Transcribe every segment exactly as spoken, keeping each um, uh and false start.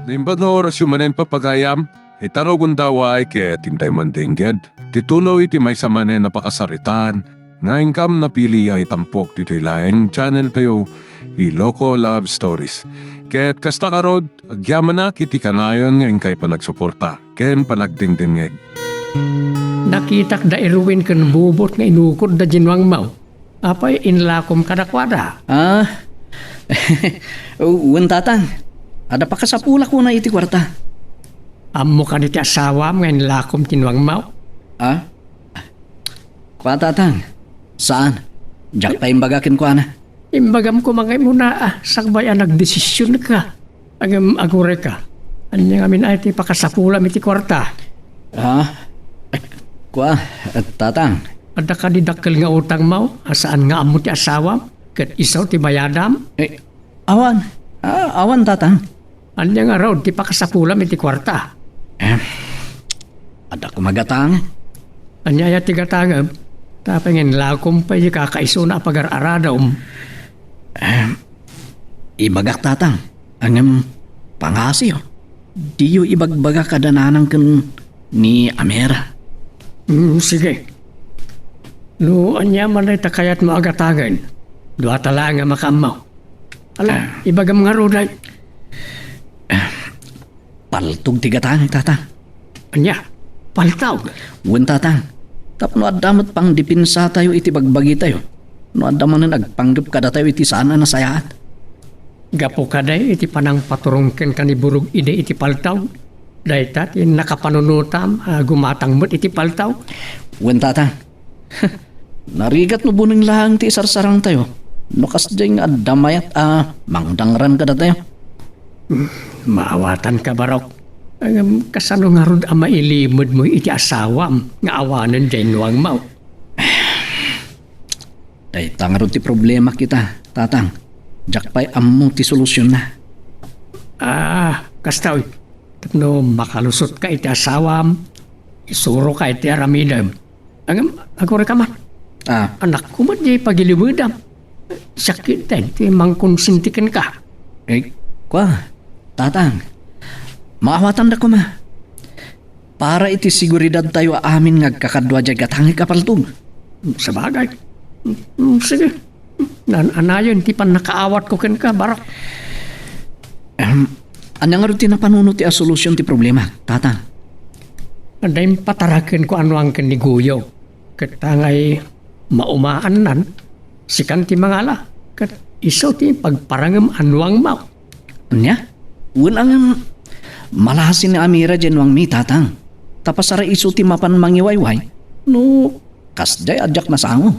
Naimbag nga orasyo manen, papagayam, ita rugonda a waay ket intay mandengngeg ti tuloy ti maysa manen a pakasaritaan nga inkam napili a itampok ditoy laeng channel tayo, Ilocos Love Stories. Ket kasta ngarud, agyamanak iti kanayon nga inkay panagsuporta ken panagdengdengngeg. Nakitak da Erwin ken Bubot nga inukod da Nuangmaw. Apay, inlakom kadakuada? Ah, wen, tatang. Adda pakasapulak kuna iti kuarta. Ammo kadi ti asawam nga inlakom ti Nuangmaw? Ah? Kua, tatang. Saan. Diak pay imbaga kenkuana. Imbagam koma nga immuna a sakbay a nagdesisionka. Ngem agurayka. Ania ngamin ay ti pakasapulam iti kuarta? Ha? Kua, tatang. Adda kadi dakkel nga utangmo a saan nga ammo ti asawam ket isu ti bayadam? Eh, awan. Ah, awan, tatang. Ania ngarud ti pakasapulam iti kuarta? Eh, adda koma gatang. Ania aya ti gatangem? Tapay nga inlakom pay ti kakaisuna a pagar-aradom. Eh, ibagak, tatang. Ngem pangasiyo. Diyo ibagbaga kada nanang ken ni Amira. Hmm, sige. No ania man dayta kayatmo a gatangen, duata laeng a makaammo. Ala, ibagam ngarud ay. Paltog ti gatangek, tatang. Ania? Paltog? Wen, tatang. Tapno adda met pangdepensatayo iti bagbagitayo. No adda manen agpanggep kadatayo iti saan a nasayaat. Gapu kadi iti panangpaturong kenka ni Burog idi iti paltog, dayta ti nakapanunotam a gumatang met iti paltog? Wen, tatang. Narigat no buneng laeng ti isarsarangtayo, no kasdiay nga adda mayat a mangdangran kadatayo. Hmm, maawatanka, Barok. Ngem kasano ngarud a mailimedmo iti asawam nga awanen diay Nuangmaw? Dayta ngarud ti problemak ita, tatang. Diak pay ammo ti solusionna. Ah, kasta, uy. Tapno makalusotka iti asawam, isuroka iti aramidem. Ngem, agurayka man. Ah. Anakko met diay pagilimedam. Siak ketdin ti mangkonsinti kenka. Eh, kua, tatang. Maawatanda koma. Para iti seguridadtayo a amin nga agkakadua diay gatangek a paltog. Sabagay. Mm, sige. Naan-anayon ti pannakaawatko kenka, Barok. Ahem, ania ngarud ti napanuno ti a solusion ti problema, tatang? Adda impatarakenko a Nuang ken ni Goyo. Ket ta ngay maumaannan, sikan ti mangala, ket isu ti pagparangem a Nuangmaw. Ania? Wen, ngem, malasi ni Amira diay Nuangmi, tatang. Ta pasar isu ti mapan mangiwayway, no kasdiay a diak nasango.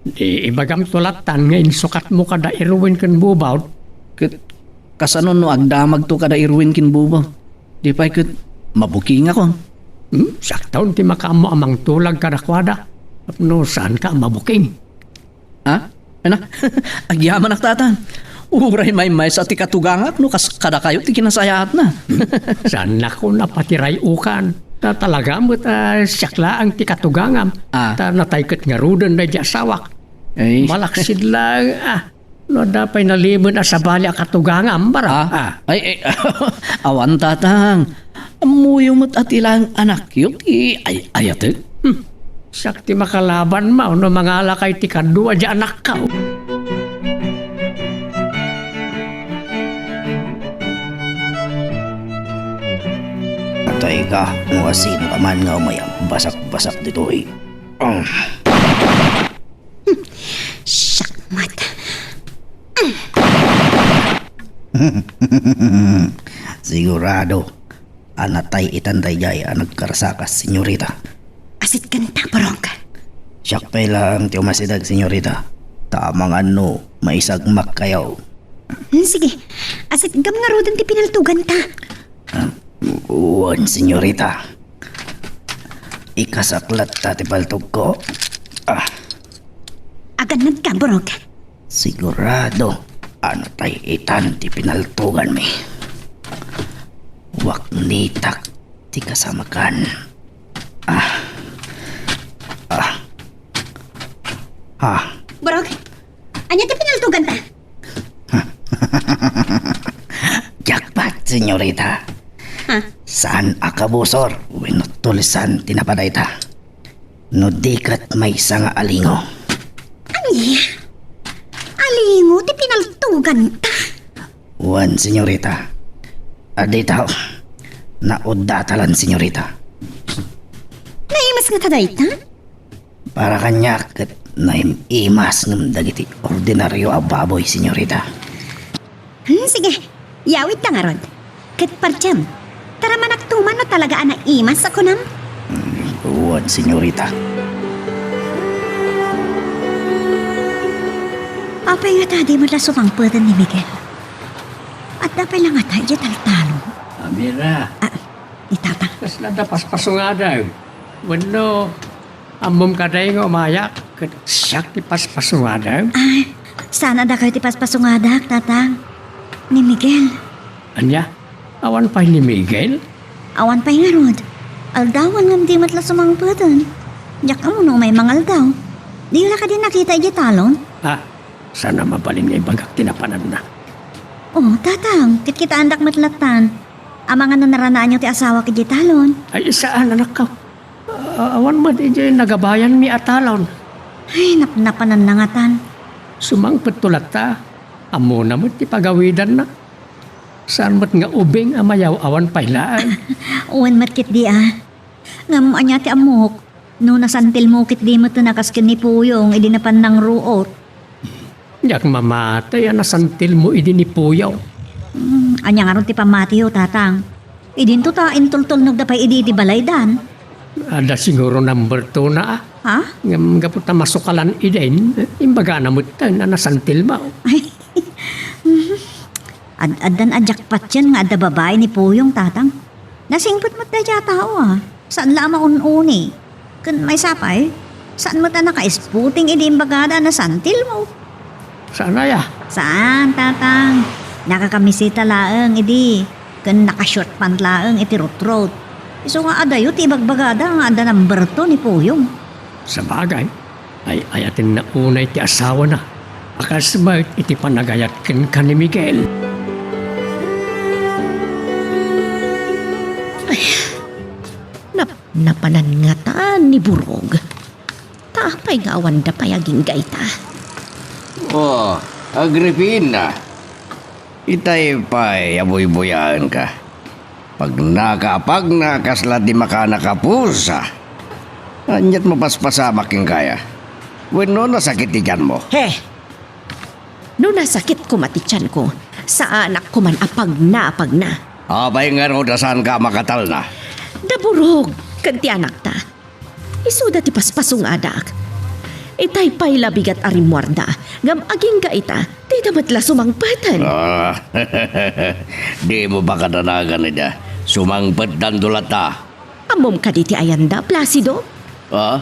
Di ibagamto lattan nga insukatmo kada Erwin ken Bubot. Ket kasano no agdamagto kada Erwin ken Bubot? Di pay ket mabukingakon. Hmm? Siakton ti makaammo a mangtulag kadakuada. Tapno saanka a mabuking. Ha? Ano? Agyamanak, tatang. Uray maymaysa ti katugangak no kas kadakayo ti kinasayaatna. Saannakon a patiray-okan. Ta talaga met a siak laeng ti katugangam. Ah. Ta natay ket ngaruden daydi asawak. Ay. Malaksid laeng, ah, no adda pay nalimed a sabali a katugangam, Barok. Ah. Ah. Ay, ay, awan, tatang. Ammoyo met a ti laeng anakyo ti ay-ayatek. Hmm. Siak ti makalabanmo no mangalaka iti kadua diay anakko. Patay ka, no asino ka man nga umay agbasak-basak ditoy. Ah. Siak met. Sigurado a natay itan daydiay a nagkarsakas, senyorita. Asitganta, Barok. Siak pay laeng ti umasideg, senyorita. Ta amangan no maisagmakkayo. Hmm, sige. Asitgam ngaruden ti pinaltoganta. Ah, wen, senyorita. Ikasak latta ti paltogko. Ah. Agannadka, Barok. Sigurado a natay itan ti pinaltoganmi. Waknitak ti kasamakan. Ah. Ah. Ah. Barok, ania ti pinaltoganta? Jackpot, Senyorita. Ha? Saan a kabusor wenno tulisan ti napadayta. No di ket maysa nga alingo. Ania? Alingo ti pinaltoganta? Wen, senyorita. Adda ita, naudda ta lan, senyorita. Naimas ngata dayta? Para kaniak ket naim-imas ngem dagiti ordinario a baboy, senyorita. Hmm, sige. Yawidta ngarud. Ket pardiam, taramannakto man no talaga a naimas a kunam? Hmm, wen, senyorita. Apay ngata di met la sumangpeten ni Miguel? Adda pay la ngata idiay taltalon? Amira. Ah, ni Tatang. Kasla adda paspasungada. Wenno, ammom kadi nga umayak ket siak ti paspasungada? Ay, saan a dakayo ti paspasungadak, Tatang. Ni Miguel. Ania? Awan pay ni Miguel? Awan pay ngarud. Aldawan ngem di met la sumangpeten. Diak ammo no umay mangaldaw. Di la kadi nakita idiay talon? Ah, saan a mabalin nga ibagak ti napananna. Oh, Tatang, kitkitaandak met lattan. Amangan no naranaanyo ti asawak idiay talon. Ay, saan, anakko. A-, awan met idiay nagabayanmi a talon. Ay, napnapananna ngatan. Sumangpetto latta. Ammona met ti pagawidanna. Saan met nga ubing a mayaw-awan pay laeng. Wen met ketdi a. Ngem ania ti ammok? No nasantilmo ketdi met a kas ken ni Puyong idi napan nangruot. Diak mamati a nasantilmo idi ni Puyong. Hmm, ania ngarud ti pammatiyo, Tatang? Idinto ta intultulnogda pay idi iti balaydan. Adda siguro number two na, ah. Ha? Ngem gapu ta masukalan idin, imbagana metten a nasantilmo. Ay. Ad-addan a jackpotyen nga adda babai ni Puyong, Tatang. Nasingpet met daydiay a tao, ah. Saan la a maun-uni. Ken maysa pay, saan met a naka-isputing idi imbagada a nasantilmo. Saan aya? Saan, Tatang. Nakakamisita laeng idi, ken naka-short pant laeng iti rutrot. Isu nga adayo ti ibagbagada nga adda number two ni Puyong. Sabagay, ay-ayatenna unay ti asawana a kas met iti panagayat kenka ni Miguel. Ay, nap-, napanan ngata ni Burog. Ta apay nga awanda pay agingga ita? Oh, Agripina, itay pay a buybuyaenka. Pagnaka a pagna, kasla ti makanak a pusa. Ania't mapaspasamak kenka aya? Wenno nasakit ti tianmo? He! No nasakit koma ti tianko, saanak koman a pagna a pagna. Apay ngarud a saanka a makatalna? Da Burog ken ti anakta. Isuda ti paspasungadak. Itay pay la bigat a rimmuarda, ngem agingga ita, dida met la sumangpeten. Ah, dimo pakadanagan ida. Sumangpetdanto latta. Ammom kadi ti ayanda, Placido? Ah?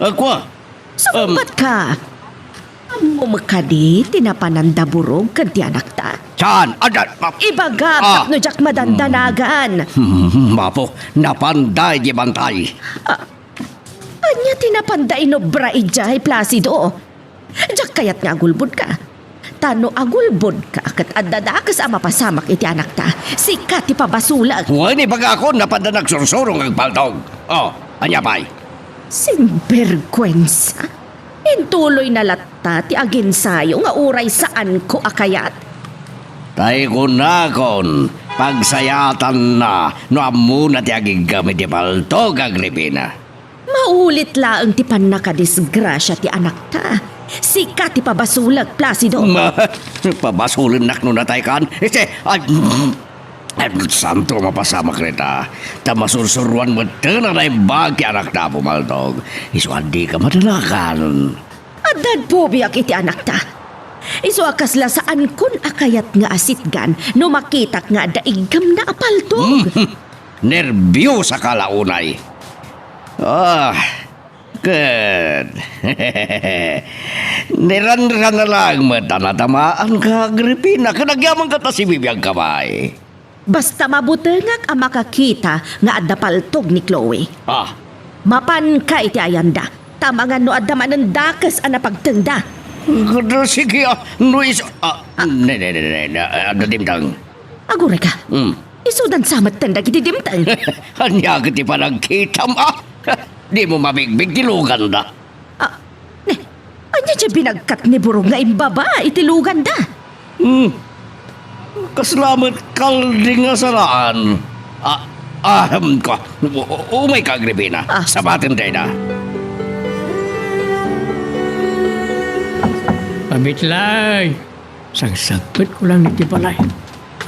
Ah, kua? Sumungbatka! Ammom kadi ti napanan da Burog ken ti anakta? Saan? Adda, ma-, Ibagak Ah. tapno diak madandanagan. Hmm, Apo, napanda idiay bantay. Ah, ania ti napanda inobra idiay, Placido? Diak kayat nga agulbodka. Ta no agulbodka ket adda dakes a mapasamak iti anakta, sika ti pabasolek. Wen, ibagakon, napanda nagsursuro nga agpaltog. Oh, ania pay? Sinberguensa! Intuloyna latta ti aginsayo nga uray saanko a kayat. Tay kunakon, pagsayaatanna no ammona ti agiggam iti paltog, Agripina. Maulit laeng ti pannakadisgrasia ti anakta. Sika ti pabasolek, Placido. Ma-, pabasolennak no nataykan? Iti, ay, ay, santo mapasamak rita. Ta masursuruan metten a naimbag ti anakta, Apo Maltog. Isu a dika madanagan. Addan pubiak iti anakta. Isu a kasla saankon a kayat nga asitgan no makitak nga adda iggamna a paltog. Nerbiosaka la unay. Ah, ket niranrana laeng met a natamaanka, Agripina, ket agyamanka ta sibibiagka pay. Basta mabutengak a makakita nga adda paltog ni Chloe. Ah. Mapanka iti ayanda, ta amangan no adda manen dakes a napagtengda. Sige, ah, no is-, ah, ne, ne, ne, ne, ne, adda dimteng. Agurayka. Hmm. Isudan sa metten dagiti dimteng. Ania ket ti panagkitam, a? Dimo mabigbig ti luganda. Ah, ne, ania ti binagkat ni Burog nga imbaba iti luganda? Hmm. Kasla met kaldi nga saraan. Ah, ahem ka. U-, u-, umayka, Agripina. Ah. Sabaten dayta. Pabitlay! Sangsagpetko lang iti balay.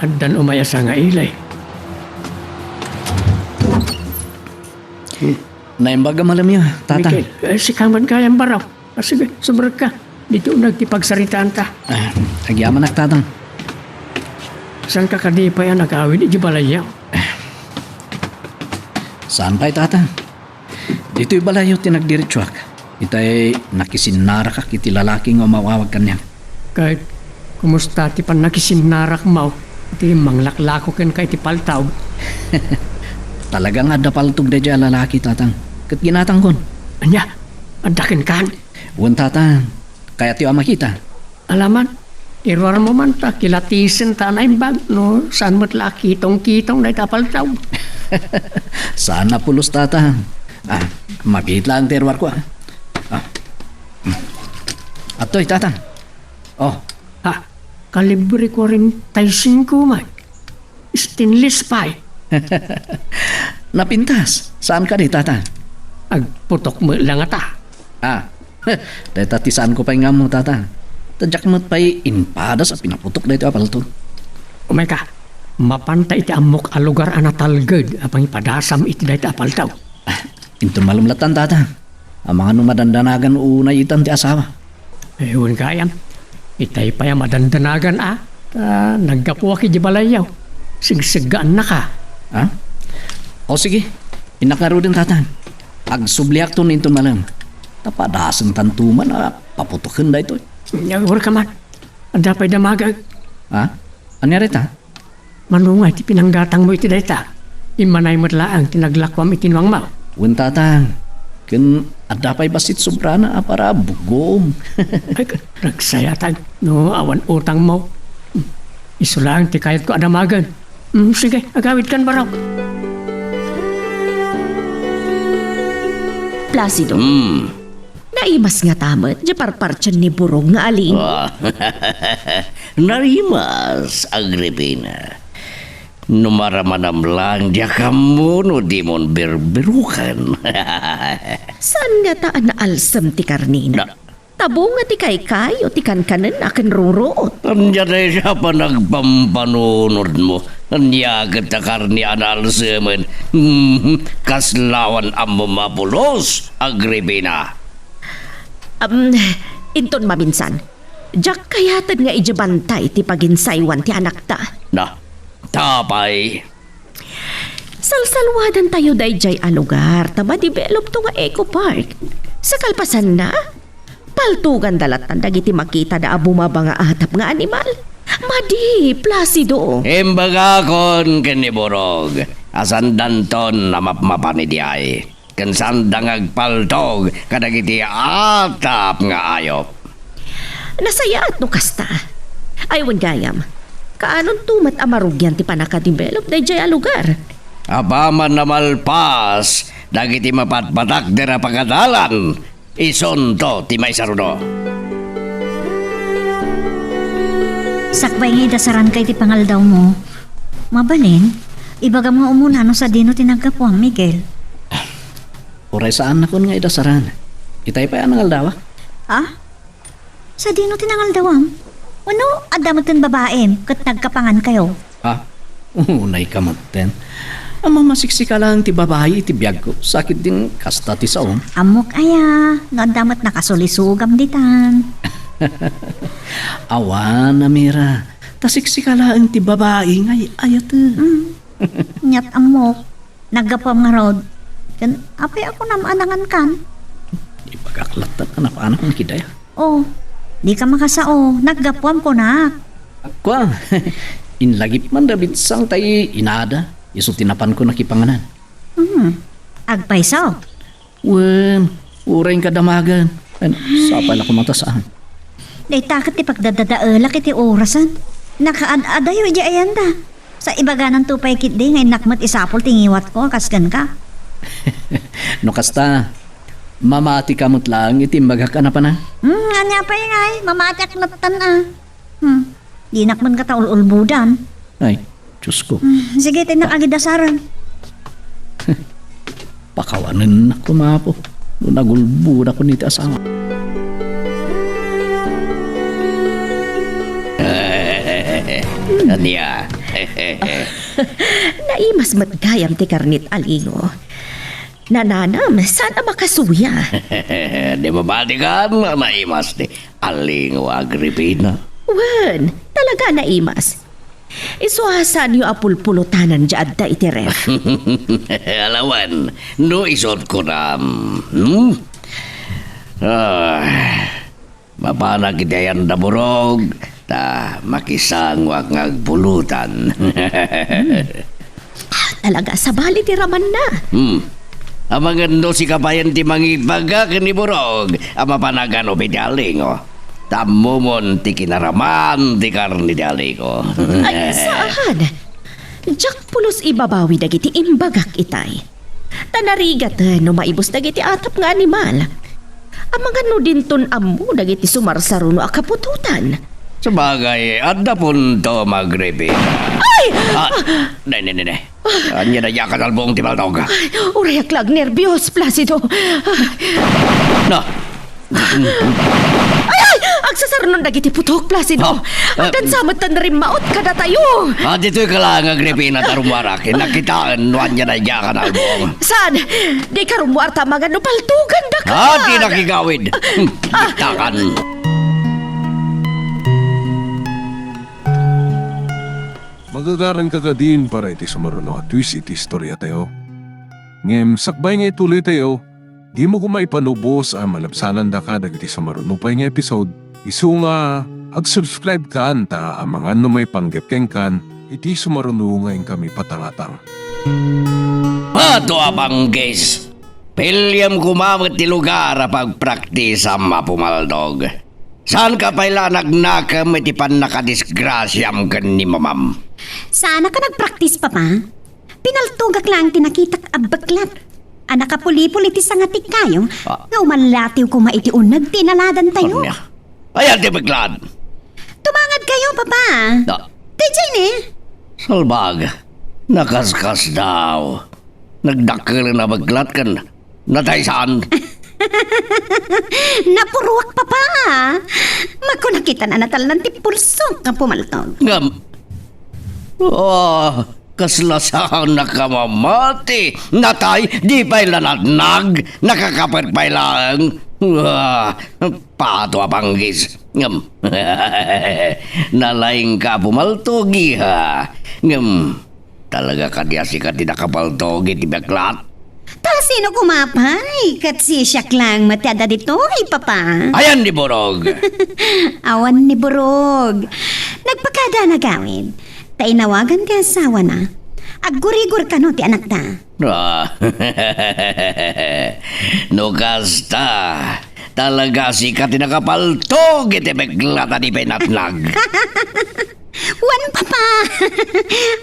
Addan umay a sangaili. Naimbag a malamyo, Tata. Miguel, eh, sika man gayam, Baraw. Ah, sige, sumrekka. Ditoy uneg ti pagsaritaanta. Ah, agyamanak, Tata. Saanka kadi pay a nagawid iti balayyo? Saan pay, Tata. Ditoy balayyo ti nagdiretsuak. Itay nakisinnarakak iti lalaki nga umawawag kaniak. Ket kumusta ti pannakisinnarakmo iti manglaklako kenka iti paltog? Talaga nga adda paltog daydiay a lalaki, Tatang. Ket ginatangkon. Ania? Adda kenkan? Wen, Tatang. Kayatyo a makita? Alaman, iruarmo man ta kilatisen ta a naimbag no saan met la a kitongkitong dayta a paltog. Saan a pulos, Tatang. Ah, mabiit laeng ti iruarko, ah. Ah. Adtoy, Tatang. Oh. Ha? Kalibre kuarenta y singko man. Stainless pay. Napintas. Saan kadi, Tata? Agputok met la ngata. Ah. Dayta ti saanko pay nga ammo, Tata. Ta diak met pay impadas a pinaputok daytoy a paltog. Umayka. Mapanta iti ammok a lugar a natalged a pangipadasam iti dayta a paltog. Ah, inton malem lattan, Tata. Amangan no madandanagan unay itan ti asawa. Eh, wen gayam. Itay pay a madandanagan, a. Ta naggapuak iti balayyo. Sigseggaannaka. Ha? O, sige. Innak ngaruden, Tata. Agsubliakto no inton malem. Ta padasentanto man a paputoken daytoy. Nagurka man. Adda pay damagek. Ha? Ania dayta? Mano nga iti pinanggatangmo iti dayta? Immanay met laeng ti naglakuam iti nuangmo. Wen, Tatang. Ken adda pay bassit sobrana a para bugom. Ay, nagsayatag no awan utangmo. Isu laeng ti kayatko a damagen. Mm, sige, agawidkan, Barok. Placido. Hmm. Naimas ngata met diay parpartien ni Burog nga alinggo. Ah. Naimas, Agripina. No maramanam lang, diak ammo no dimon birbiruken. Saan ngata a naalsem ti karnina? Na- Tabunga ti kaykayo ti kankanenna ken ruruot. Ania dayta a panagpampanunotmo? Ania ket a karne a naalsemen? Hmm, kasla awan ammom a pulos, Agripina. Am, inton maminsan, diak kayaten nga idiay bantay ti paginsaywan ti anakta. Na, ta pay. Salsalwadantayo daydiay a lugar ta madevelopto nga eco park. Sa kalpasanna, paltoganda lattan dagiti makitada a bumaba nga atap nga animal. Madi, Placido. Imbagakon ken ni Burog a saandanton a mapmapan idiay. Ken saanda nga agpaltog kadagiti atap nga ayop. Nasayaat no kasta. Ay, wen gayam, kaanonto met a marugian ti pannakadevelop daydiay a lugar. Apaman a malpas dagiti mapatpatakder a pagadalan, isunto ti maisaruno. Sakbay nga idasaranka iti pangaldawmo, mabalin, ibagam nga umuna no sadino ti naggapuam, Miguel. Uray saannakon nga idasaran. Itay pay a nangaldawak. Ah? Sadino ti nangaldawam? Wenno, adda metten babaim ket nagkapangankayo? Ha? Unayka metten. Ammom a siksika laeng ti babai iti biagko, sakit din kasta ti saom. Ammok aya, no adda met nakasulisogam ditan. Awan, Amira. Ta siksika laeng ti babai nga ay-ayatek. Mm. Ket ammok. Naggapuam ngarud. Ken apay a kunam a nangankan? Ibagak latta a napanak nga kidaya. Oh, dika makasao. Naggapuam kunak. Kua, inlagip man da bitsang tay inada. Isu ti napanko nakipanganan. Hmm. Agpayso? Wen, uray kadamagan. Wen, sapay la koma ta saan. Dayta ket ti pagdadadaelak iti orasen. Nakaad-adayo idiay ayanda. Sa ibagananto pay ketdi nga innak met isapul ti ngiwatko, kas kenka. No kasta, mamatika met laeng iti imbagak a napanak. Hmm, ania pay ngay, mamatiak latta a. Hmm, dinak met kata ul-ulbodan. Ay, Diyos ko. Hmm, sige, ta innak agidasaren. Pakawanennak koma, Apo, no nagulbodakon iti asawa. Ania? Naimas met gayam ti karnit a lingo. Nananam, saan a makasuya? Di mabatikan a naimas ti a lingo, Agripina? Wen, talaga a naimas. Isu a saanyo a pulpulutanan diay adda iti ref. Alawan, no isut' kunam, hmm? Ah, mapanak iti ayan da Burog, ta makisangoak nga agpulutan. Hmm. Talaga, sabali ti ramanna. Hmm. Amangan no sika payen ti mangibaga ken ni Burog a mapan aganup iti a lingo. Ta ammomon ti kinaraman ti karne ti a lingo. Ay, saan? Diak pulos ibabawi dagiti imbagak itay. Ta narigaten no maibus dagiti atap nga animal. Amangan no dinton ammo dagiti sumarsaruno a kaputotan. Sabagay, adda punto, Agripina. Ay! Ah, ne, ne, ne, ne. Ania daydiay a kanalbong ti paltog? Ay, uray ak la agnerbios, Placido. Na. Ay, ay! Agsasarnon dagiti putok, Placido. Ah, ah. Agdansa met ta narimmaot kadatayo. Ah, ditoy ka laeng, Agripina, ta rummuarak. Nakitaen no ania daydiay a kanalbong. Saan? Dika rummuar ta amangan no paltogandaka. Ah, di nakigawid. Hmm, diktakan. Magagaranka kadin para iti sumaruno a twist iti istoriatayo. Ngem sakbay nga ituloytayo, dimo koma ipanubos a malabsanandaka dagiti sumaruno pay nga episode, isu nga ag-subscribe kan ta amangan no maipanggep kenkan iti sumaruno nga inkami patangatang. Pato a panggis! Piliem koma met ti lugar a pagpraktisam a pumaltog. Saanka pay la a nagnakem iti pannakadisgrasiam ken ni mamam. Saanka nagpraktis, Papa? Pinaltogak laeng ti nakitak a beklat a nakapulipol iti sanga ti kayo. Ah. Nga umalatiw koma iti uneg ti inaladantayo. Ania? Ayan ti beklat. Tumangadkayo, Papa. Da. Ti Jenny. Salbag. Nakaskasdaaw. Nagdakkel a beklat ken natay saan. Napuruak, Papa. Makunak ita a natalnan ti pulsok a pumaltog. Ngem, ah, kasla saanak a mamati. Natay, di pay la natnag. Nakakapet pay laeng. Ah, pato a panggis. Ngem, nalaingka a pumaltog, iha. Ngem, talaga kadi a sika ti nakapaltog iti beklat? Ta sino koma pay? Ket sisiak laeng met ti adda ditoy, Papa. Ayan ni Burog. Awan ni Burog. Nagpakada a nagawid. Ta inawagan ti asawana. Aggurigor kano ti anakda. Ah. No kasta, talaga sika ti nakapaltog iti beklat a di pay natnag. Wen, Papa.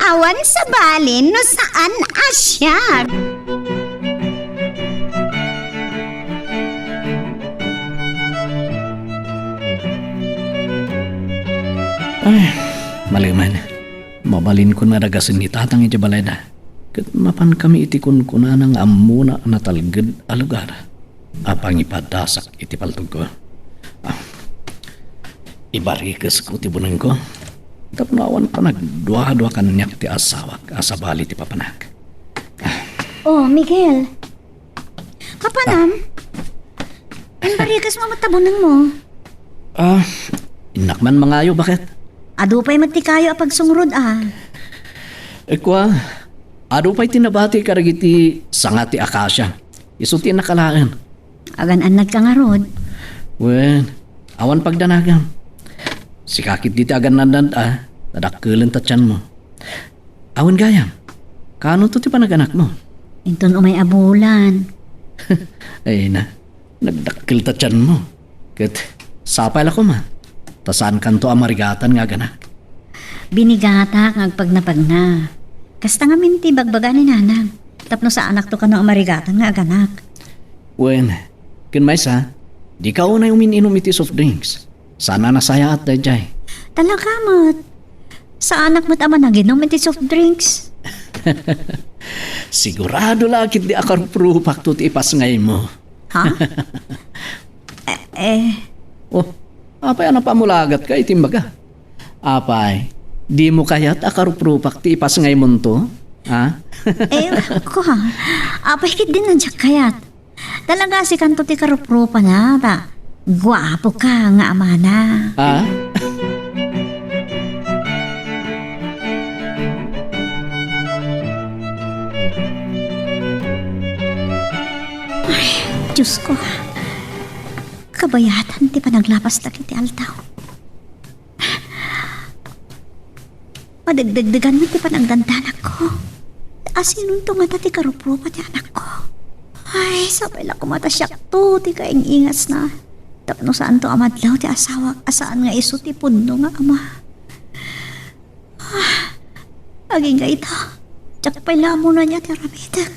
Awan sabali no saan a siak. Ay, maliman. Mabalinkon nga dagasen ni Tatang iti balayda. Ket mapankami iti kunkunana nga ammona a natalged a lugar a pangipadasak iti paltogko. Ah, ibarikesko ti bunengko tapno awan panagduadua kaniak ti asawak a sabali ti papanak. Ah. Oh, Miguel. Mapanam? Ah. Imbarikesmo met ta bunengmo. Ah, innak man mangayo, baket? Adu pay met ti kayo a pagsungrod, ah. Kua, adu pay ti nabati kadagiti sanga ti akasia. Isu ti innak alaen. Agan-annadka ngarud? Wen, awan pagdanagam. Sika ketdi ti agan-annad, ah. Nadakkelen ta tianmo. Awan gayam. Kaano to ti panaganakmo? Inton umay a bulan. Ay na, nagdakkel ta tianmo. Ket sapay la koma, ta saankanto a marigatan nga aganak. Binigatak nga agpagnapagna. Kasta ngamin ti ibagbaga ni Nanang. Tapno saanakto kano a marigatan nga aganak. Wen, ken maysa, dika unay umin-inum iti soft drinks. Saan a nasayaat daydiay. Talaga met. Saanak met a managinum iti soft drinks. Sigurado la ketdi a karuprupakto ti ipasngaymo. Ha? Eh, eh. Oh, apay a napamulagat ka iti imbaga? Apay, dimo kayat a karuprupak ti ipasngaymonto? Ha? Eh, ko ha. Apay ketdin a diak kayat. Talaga, sikanto ti karuprupana, ta guapo ka nga amana. Ha? Ay, Diyos ko. Kabayatan ti panaglapas dagiti aldaw. Madagdagdagan met ti panagdandanakko. Asinonto ngata ti karuprupa ti anakko? Ay, sapay la koma ta siakto ti kaing-ingasna. Tapno saanto a madlaw ti asawak a saan nga isu ti pudno nga ama. Ah, agingga ita, diak pay la ammo ania ti aramidek.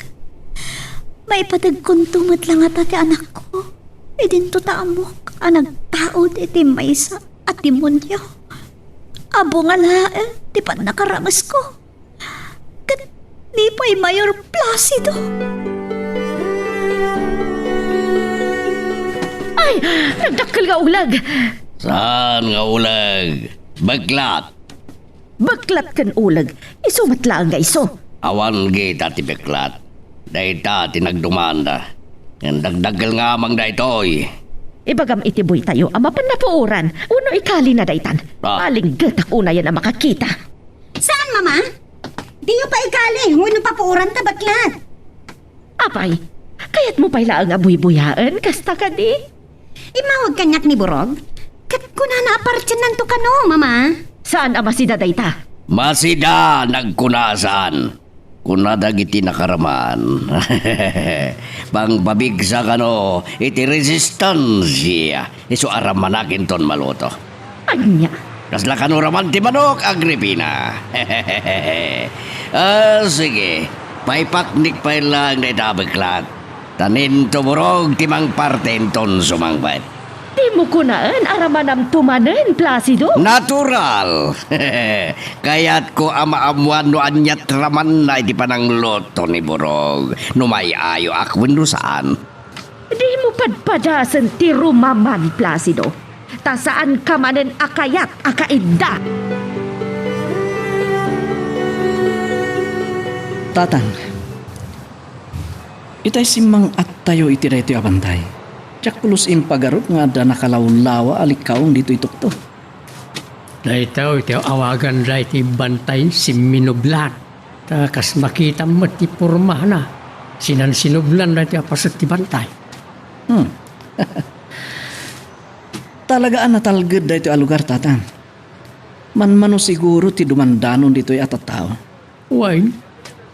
Maipadagkonto met la ngata ti anakko idinto ta ammok a nagtaud iti maysa a demonio. Abo nga laeng ti pannakaramesko. Ket ni pay Mayor Placido. Ay, nagdakkel nga uleg! Saan nga uleg? Beklat! Beklat ken uleg, isu met laeng nga isu. Awan gita ti beklat. Dayta ti nagdumanda. Ngem dagdagkel nga amang daytoy. Ibagam iti buytayo a mapan napuoran, wenno ikalina daytan. Ah. Palinggetak unayen a makakita. Saan, Mama? Diyo pay ikali wenno papuoran ta beklat. Apay, kayatmo pay laeng a buybuyaen, kasta kadi? Immawag kaniak ni Burog? Ket kunana a partiennanto kano, Mama. Saan a masida dayta? Masida, nagkuna a saan. Kuna dagiti nakaraman. Pangpabigsa kano iti resistansya, isu a ramanakinton maluto. Ania? Kasla kano raman ti manok, Agripina? Ah, sige. Paipaknik pay laeng dayta a beklat. Ta ninto Burog ti mangparte inton sumangpet. Dimo kunaen a ramanamto manen, Placido? Natural! Kayatko a maammuan no aniat ramanna iti panangluto ni Burog, no may-ayoak wenno saan. Dimo padpadasen ti rumaman, Placido. Ta saanka manen a kayat a kaidda. Tatang, itay simmang-attayo iti daytoy a bantay. Diak pulos impagarup nga adda nakalawlawa a likkaong ditoy tukto. Daytoy ti awaganda iti bantay simminublan. Ta kas makitam met ti pormana, sinansinublan daytoy a paset ti bantay. Hmm. Talaga a natalged daytoy a lugar, Tatang. Manmano siguro ti dumandanon ditoy a tattao. Wen,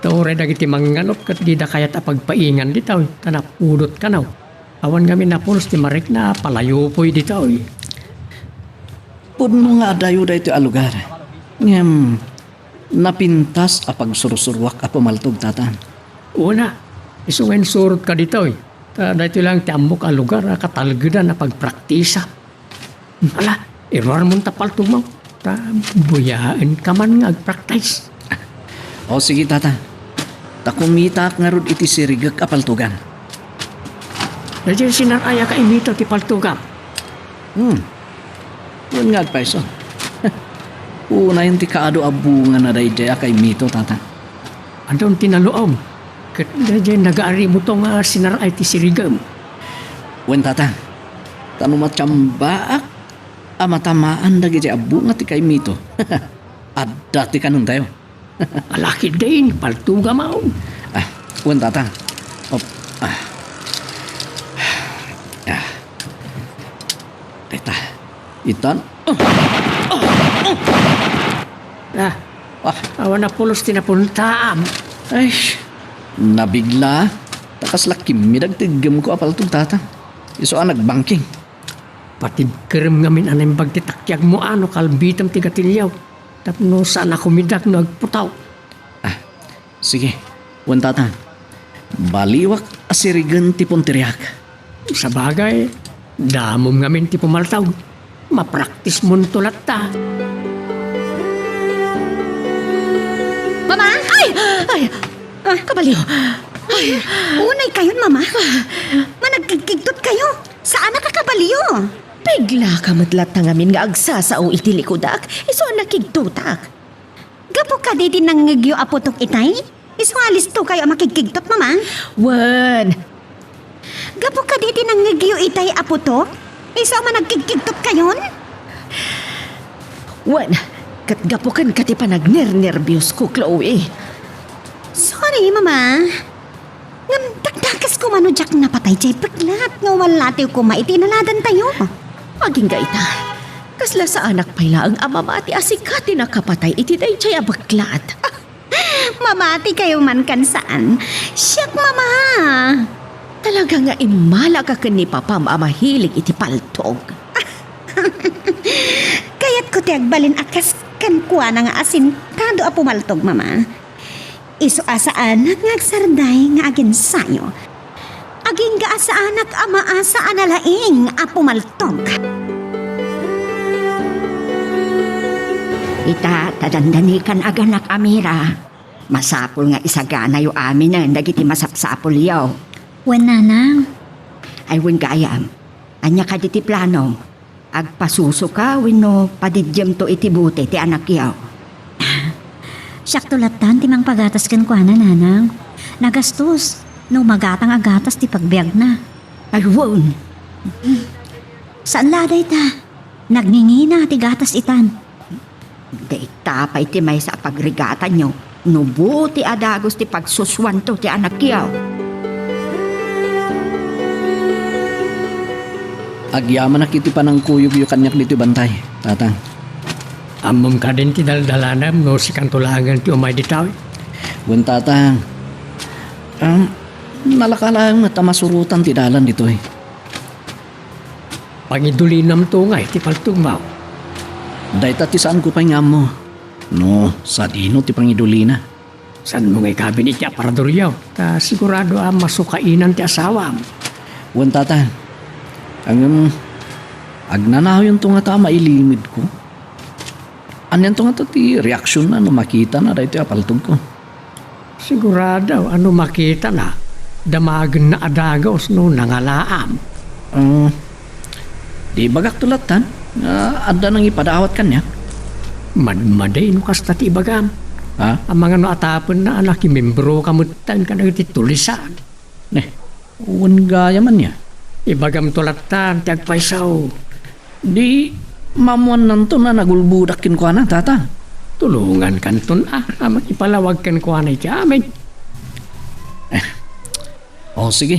ta uray dagiti mangnganup ket dida kayat a pagpaingan ditoy, ta napudot kano. Awan ngamin a pulos ti marikna a palayopoy ditoy. Pudno nga adayo daytoy a lugar. Ngem, napintas a pagsursuruak a pumaltog, Tatang. Una, isu nga insurotka ditoy. Ta daytoy laeng ti ammok a lugar a katalgedan a pagpraktisa. Ala, iruarmon ta paltogmo. Ta buyaenka man nga agpraktis. O, sige, Tatang. Ta kumitaak ngarud iti sirigek a paltogan. Daydiay sinar-ay a kaimito ti paltogam. Hmm. Wen nga agpayso. Unayen ti kaadu a bungana daydiay a kaimito, Tatang. Adun ti naluom. Ket daydiay nagaarimoto nga sinar-ay ti sirigem. Wen, Tatang. Ta no matsamba a matamaan dagiti a bunga ti kaimito, adda ti kanentayo. Alakidin, paltogam. Ah, wen, Tatang. Op, ah. Ah. Dayta. Itan. Ah, awan a pulos ti napuntaam. Ay, nabigla. Ta kasla kimmidag ti iggemko a paltog, Tatang. Isu a nagbangking. Patibkerem ngamin a naimbag ti takiagmo a no kalbitem ti gatilio. tapno saan a kumidak no agputaw. Ah, sige. Wen, Tatang. Baliwak a sirigen ti punteriak. Sabagay, damom ngamin ti pumaltog. Mapraktismonto latta. Mama? Ay! Ay! Ah, kabalio! Ay! Unay kayon, Mama. Managkigkigtot kayo. Saan a kakabalio? Piglaka met latta ngamin nga agsasao iti likudak, isu a nakigtotak. Gapu kadi ti nangngegyo a putok itay? Isu nga listo kayo a makigkigtot, Mama? Wen. Gapu kadi ti nangngegyo itay a putok? Isu a managkigkigtot kayon? Wen, ket gapu ken ka ti panagnernerbios ko, Chloe. Sorry, Mama. Ngem dakdakes koma no diak napatay diay beklat nga umallatiw koma iti inaladantayo. Agingga ita, kasla saanak pay laeng a mamati a sika ti nakapatay iti daydiay a beklat. Mamati kayo man kan saan. Siak, Mama. Talaga nga immala ka ken ni Papam a mahilig iti paltog. Kayatko ti agbalin a kas kenkuana nga asintado a pumaltog, Mama. Isu a saanak nga agsarday nga aginsayo. Agingga a saanak a maasa a nalaing a pumaltog. Ita, ta dandanikan a ganak a Mira. Masapul nga isaganayo aminen dagiti masapsapulyo. Wen, Nanang. Ay, wen gayam. Ania kadi ti planom? Agpasusoka wenno padidiemto iti bote ti anakyo? Siakto lattan ti mangpagatas kenkuana, Nanang. Nagastos no magatang a gatas ti pagbiagna. Ay, wen. Saan la dayta? Nagngingina ti gatas itan. Dayta pay ti maysa a pagrigatanyo no bote a dagus ti pagsusuanto ti anakyo. Agyamanak iti panangkuyogyo kaniak ditoy bantay, Tatang. Ammom kadin ti daldalanem no sikanto laengen ti umay ditoy? Wen, Tatang. Ah, nalaka laeng met a masurotan ti dalan ditoy. Pangidulinamto ngay ti paltogmo. Dayta ti saanko pay nga ammo no sadino ti pangidulina. Saanmo ngay kabin iti aparadoryo, ta sigurado a masukainan ti asawam. Wen, Tatang. Ngem, agnanawyonto ngata a mailimedko. Anianto ngata ti reaksionna no makitana daytoy a paltogko? Sigurado a no makitana, damagenna a dagus no nangalaam. Ah, di ibagakto lattan nga adda nangipadawat kaniak? Madmadi no kasta ti ibagam. Ha? Amangan no atapenna a nakimembroka metten kadagiti tulisan. Ne, wen gayam ania? Ibagamto lattan ti agpayso. Di maammuannanton a nagulbodak kenkuana, Tatang. Tulongankanton a, a makipalawag kenkuana iti amin. Eh. O, sige.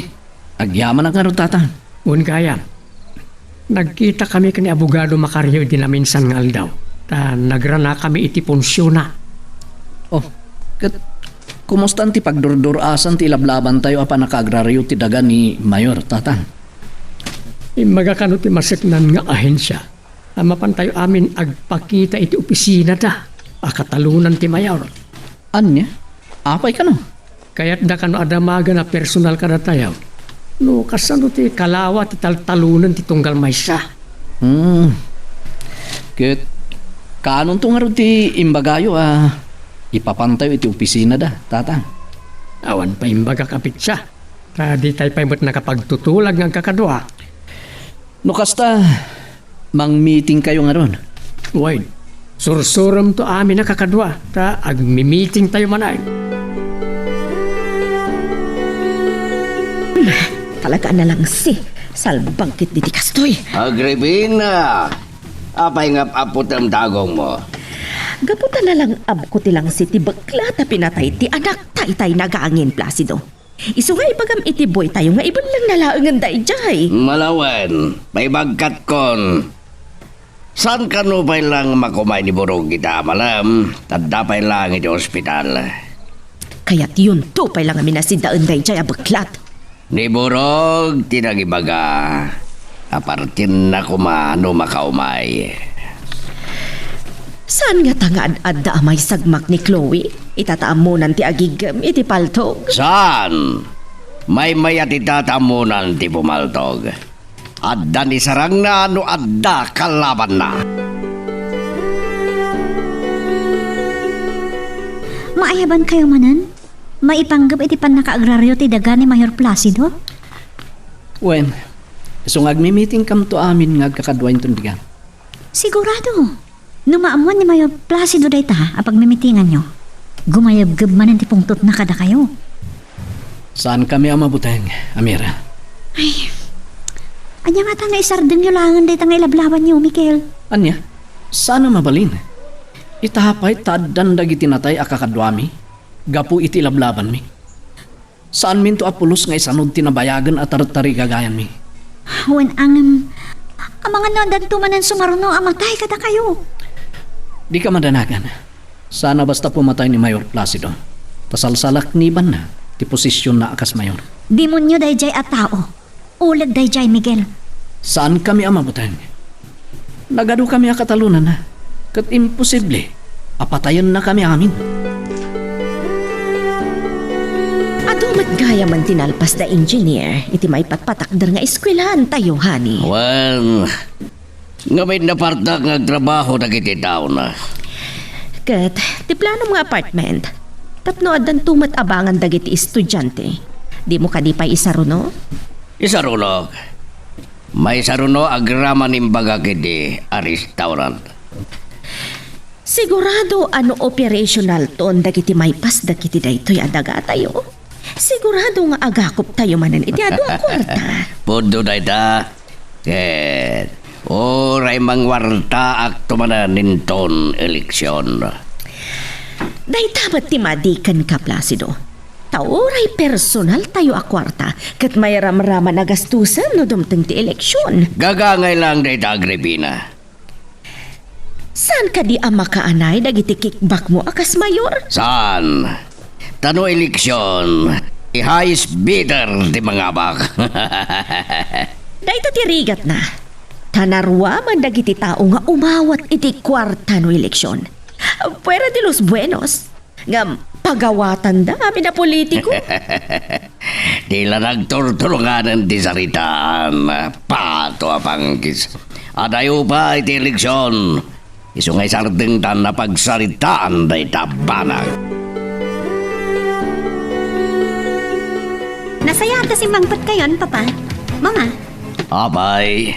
Agyamanak ngarud, Tatang. Wen gayam. Nagkitakami ken ni Abogado Macario idi naminsan nga aldaw, ta nagranakami iti punsiona. Oh, ket kumustan ti pagdurdur-asan ti ilablabantayo a pannakaagrario ti daga ni Mayor, Tatang? Immaga kano ti maseknan nga ahensia a mapantayo amin agpakita iti opisinada a katalonan ti Mayor. Ania? Apay kano? Kayatda kano a damagen a personal kadatayo no kasano ti kalawa ti taltalonen ti tunggal maysa. Hmm. Ket kaanonto ngarud ti imbagayo a ipapantayo iti opisinada, Tatang? Awan pay imbagak a petsa, ta ditay pay met nakapagtutulag nga agkakadua. No kasta, mangmitingkayo ngarud. Wen, sursuremto amin a kakadua, ta agmimitingtayo manen. Talaga a nalangsi. Salbag ketdi ti kastoy. Agripina! Apay nga ap-apputem dagongmo? Gapu ta nalang-abko ti langsi ti bekla ta pinatay ti anak, taytay nagangin, Placido. Isu nga ibagam iti boytayo nga ibellengna laengen daydiay. Malawen, maibagkatkon. Saan kano pay lang makumay ni Burog ita a malem, adda pay lang iti ospital. Kayatyonto pay lang a minasidaen daydiay a beklat. Ni Burog ti nagibaga a partinna koma no makaumay. Saan ngata nga ad-adda a maisagmak ni Chloe? Ita ta ammonan ti agiggem iti paltog. Saan? Maymayat ita ta ammonan ti pumaltog. Adda ni sarangna no adda kalabanna. Maayabankayo manen? Maipanggep iti pannakaagraryo ti daga ni Mayor Placido? Wen, isu nga agmimitingkamto amin nga agkakadua inton bigat. Sigurado. No maammuan ni Mayor Placido dayta a pagmimitinganyo, gumayabgeb manen ti pungtotna kadakayo. Saankami a mabuteng, Amira. Ay, ania ngata nga isardengyo laengen dayta nga ilablabanyo, Miguel? Ania? Saan a mabalin? Ita pay ta addan dagiti natay a kakaduami gapu iti ilablabanmi. Saanminto a pulos nga isanud ti nabayagen a tartarigagayanmi. Wen, ngem, amangan no addanto manen sumaruno a matay kadakayo. Dika madanagan. Saan a basta pumatay ni Mayor Placido. Ta salsalaknibanna ti posisionna a kas mayor. Demonio daydiay a tao. Uleg daydiay, Miguel. Saankami a mabuteng. Nagadukami a katalonanna, ket imposible a patayennakami amin. Adu met gayamen ti nalpas da Engineer iti maipatpatakder nga eskuelaantayo, honey. Wen, ngamin napartak nga agtrabaho dagiti taona. Ket ti planom nga apartment, tapno addanto met abangan dagiti estudiante. Dimo kadi pay isaruno? Isarunok. Maisaruno agraman imbagak idi a restaurant. Sigurado a no operationalton dagiti maipas dagiti daytoy a dagatayo, sigurado nga agakuptayo manen iti adu a kuarta. Pudno dayta. Ket uray mangwartaakto manen inton eleksion. Dayta met ti madi kenka, Placido. Ta uray personaltayo a kuarta ket mairamraman a gastusen no dumteng ti eleksion. Gagangay lang dayta, Agripina. Saan kadi a makaanay dagiti kickbackmo a kas mayor? Saan? Ta no eleksion, ti highest bidder ti mangabak. Dayta ti rigatna. Ta naruaman dagiti tao nga umawat iti kuarta no eleksion. Fuera de los buenos. Ngem pagawatanda amin a politiko. Di la nagturturunganen ti saritaan, Pato a Panggis. Adayo pay ti eleksion. Isu nga isardengtan a pagsaritaan dayta banag. Nasayaat a simmangpetkayon, Papa. Mama. Apay,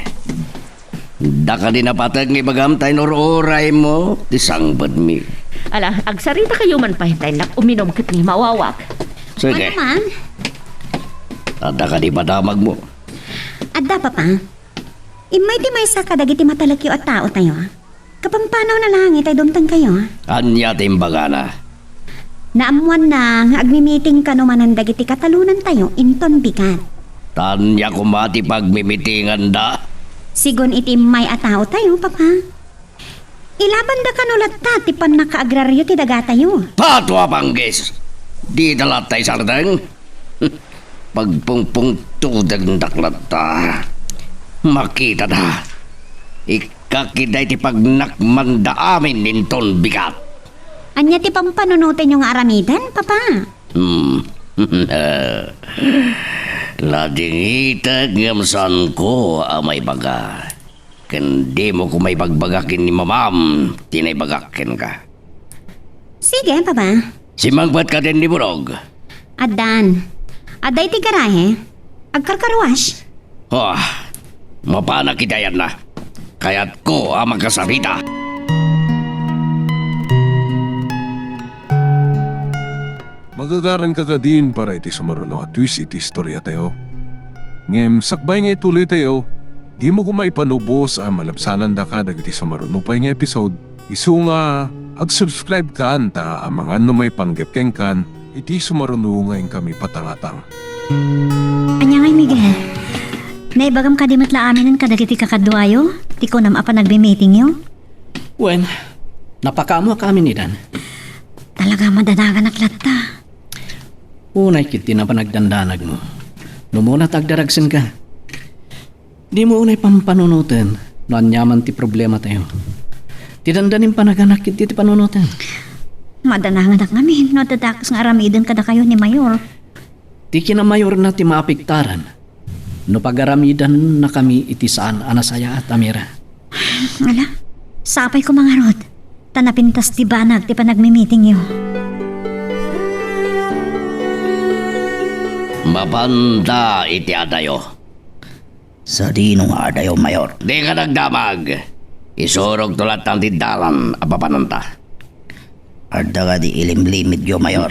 daka di napateg nga ibagam ta inur-uraymo ti sangpetmi. Ala, agsaritakayo man pay, ta innak uminom ket ni mawawak. Sige. Ano man? Adda kadi madamagmo? Adda, Papa. Immay ti maysa kadagiti matalekyo a taotayo. Kapampanawna laeng itay dumtengkayo. Ania ti imbagana? Naammoanna nga agmimiting kano manen dagiti katalonantayo inton bigat. Ta ania koma ti pagmimitinganda? Sigun iti immay a taotayo, Papa. Ilabanda kano latta ti pannakaagraryo ti dagatayo. Pato a Panggis! Dida latta isardeng? Pagpungpungtodendak latta. Makitada. Ikkak ida iti pagnakmanda amin inton bigat. Ania ti pampanunotenyo nga aramiden, Papa? Hmm. Ladingitek ngem saanko a maibaga. Ken dimo koma ibagbaga ken ni mamam ti naibagak kenka. Sige, Papa. Simmangpet ka ken ni Burog? Addan. Adda iti garahe. Agkarkarwash. Ah, mapanak iti ayanna. Kayatko a makasarita. Magagaran ka kadin para iti sumaruno a twist iti istoriatayo. Ngem sakbay nga ituloytayo, dimo koma ipanubos a malabsanandaka dagiti sumaruno pay nga episode, isu nga ag-subscribe kan ta amangan no maipanggep kenkan iti sumaruno nga inkami patangatang. Ania ngay, Miguel? Naibagam kadi met la aminen kadagiti kakaduayo ti kunam a panagmimitingyo? Wen, napakaammoak amin idan. Talaga madanaganak latta. Unay ketdi a panagdandanagmo. No umuna ta agdaragsenka. Dimo unay pampanunoten no aniaman ti problematayo. Ti dandanim panaganak iti ti panunoten. Madananganak ngamin no adda dakes nga aramiden kadakayo ni Mayor. Ti kinamayorna ti maapektaran no pagaramidannakami iti saan a nasayaat a mira. Ala, sapay koma ngarud, ta napintas ti banag ti panagmimitingyo. Mapanta iti adayo. Sadino nga adayo, Mayor? Dika nagdamag. Isurogto latta ti dalan a papananta. Adda kadi ilimlimidyo, Mayor?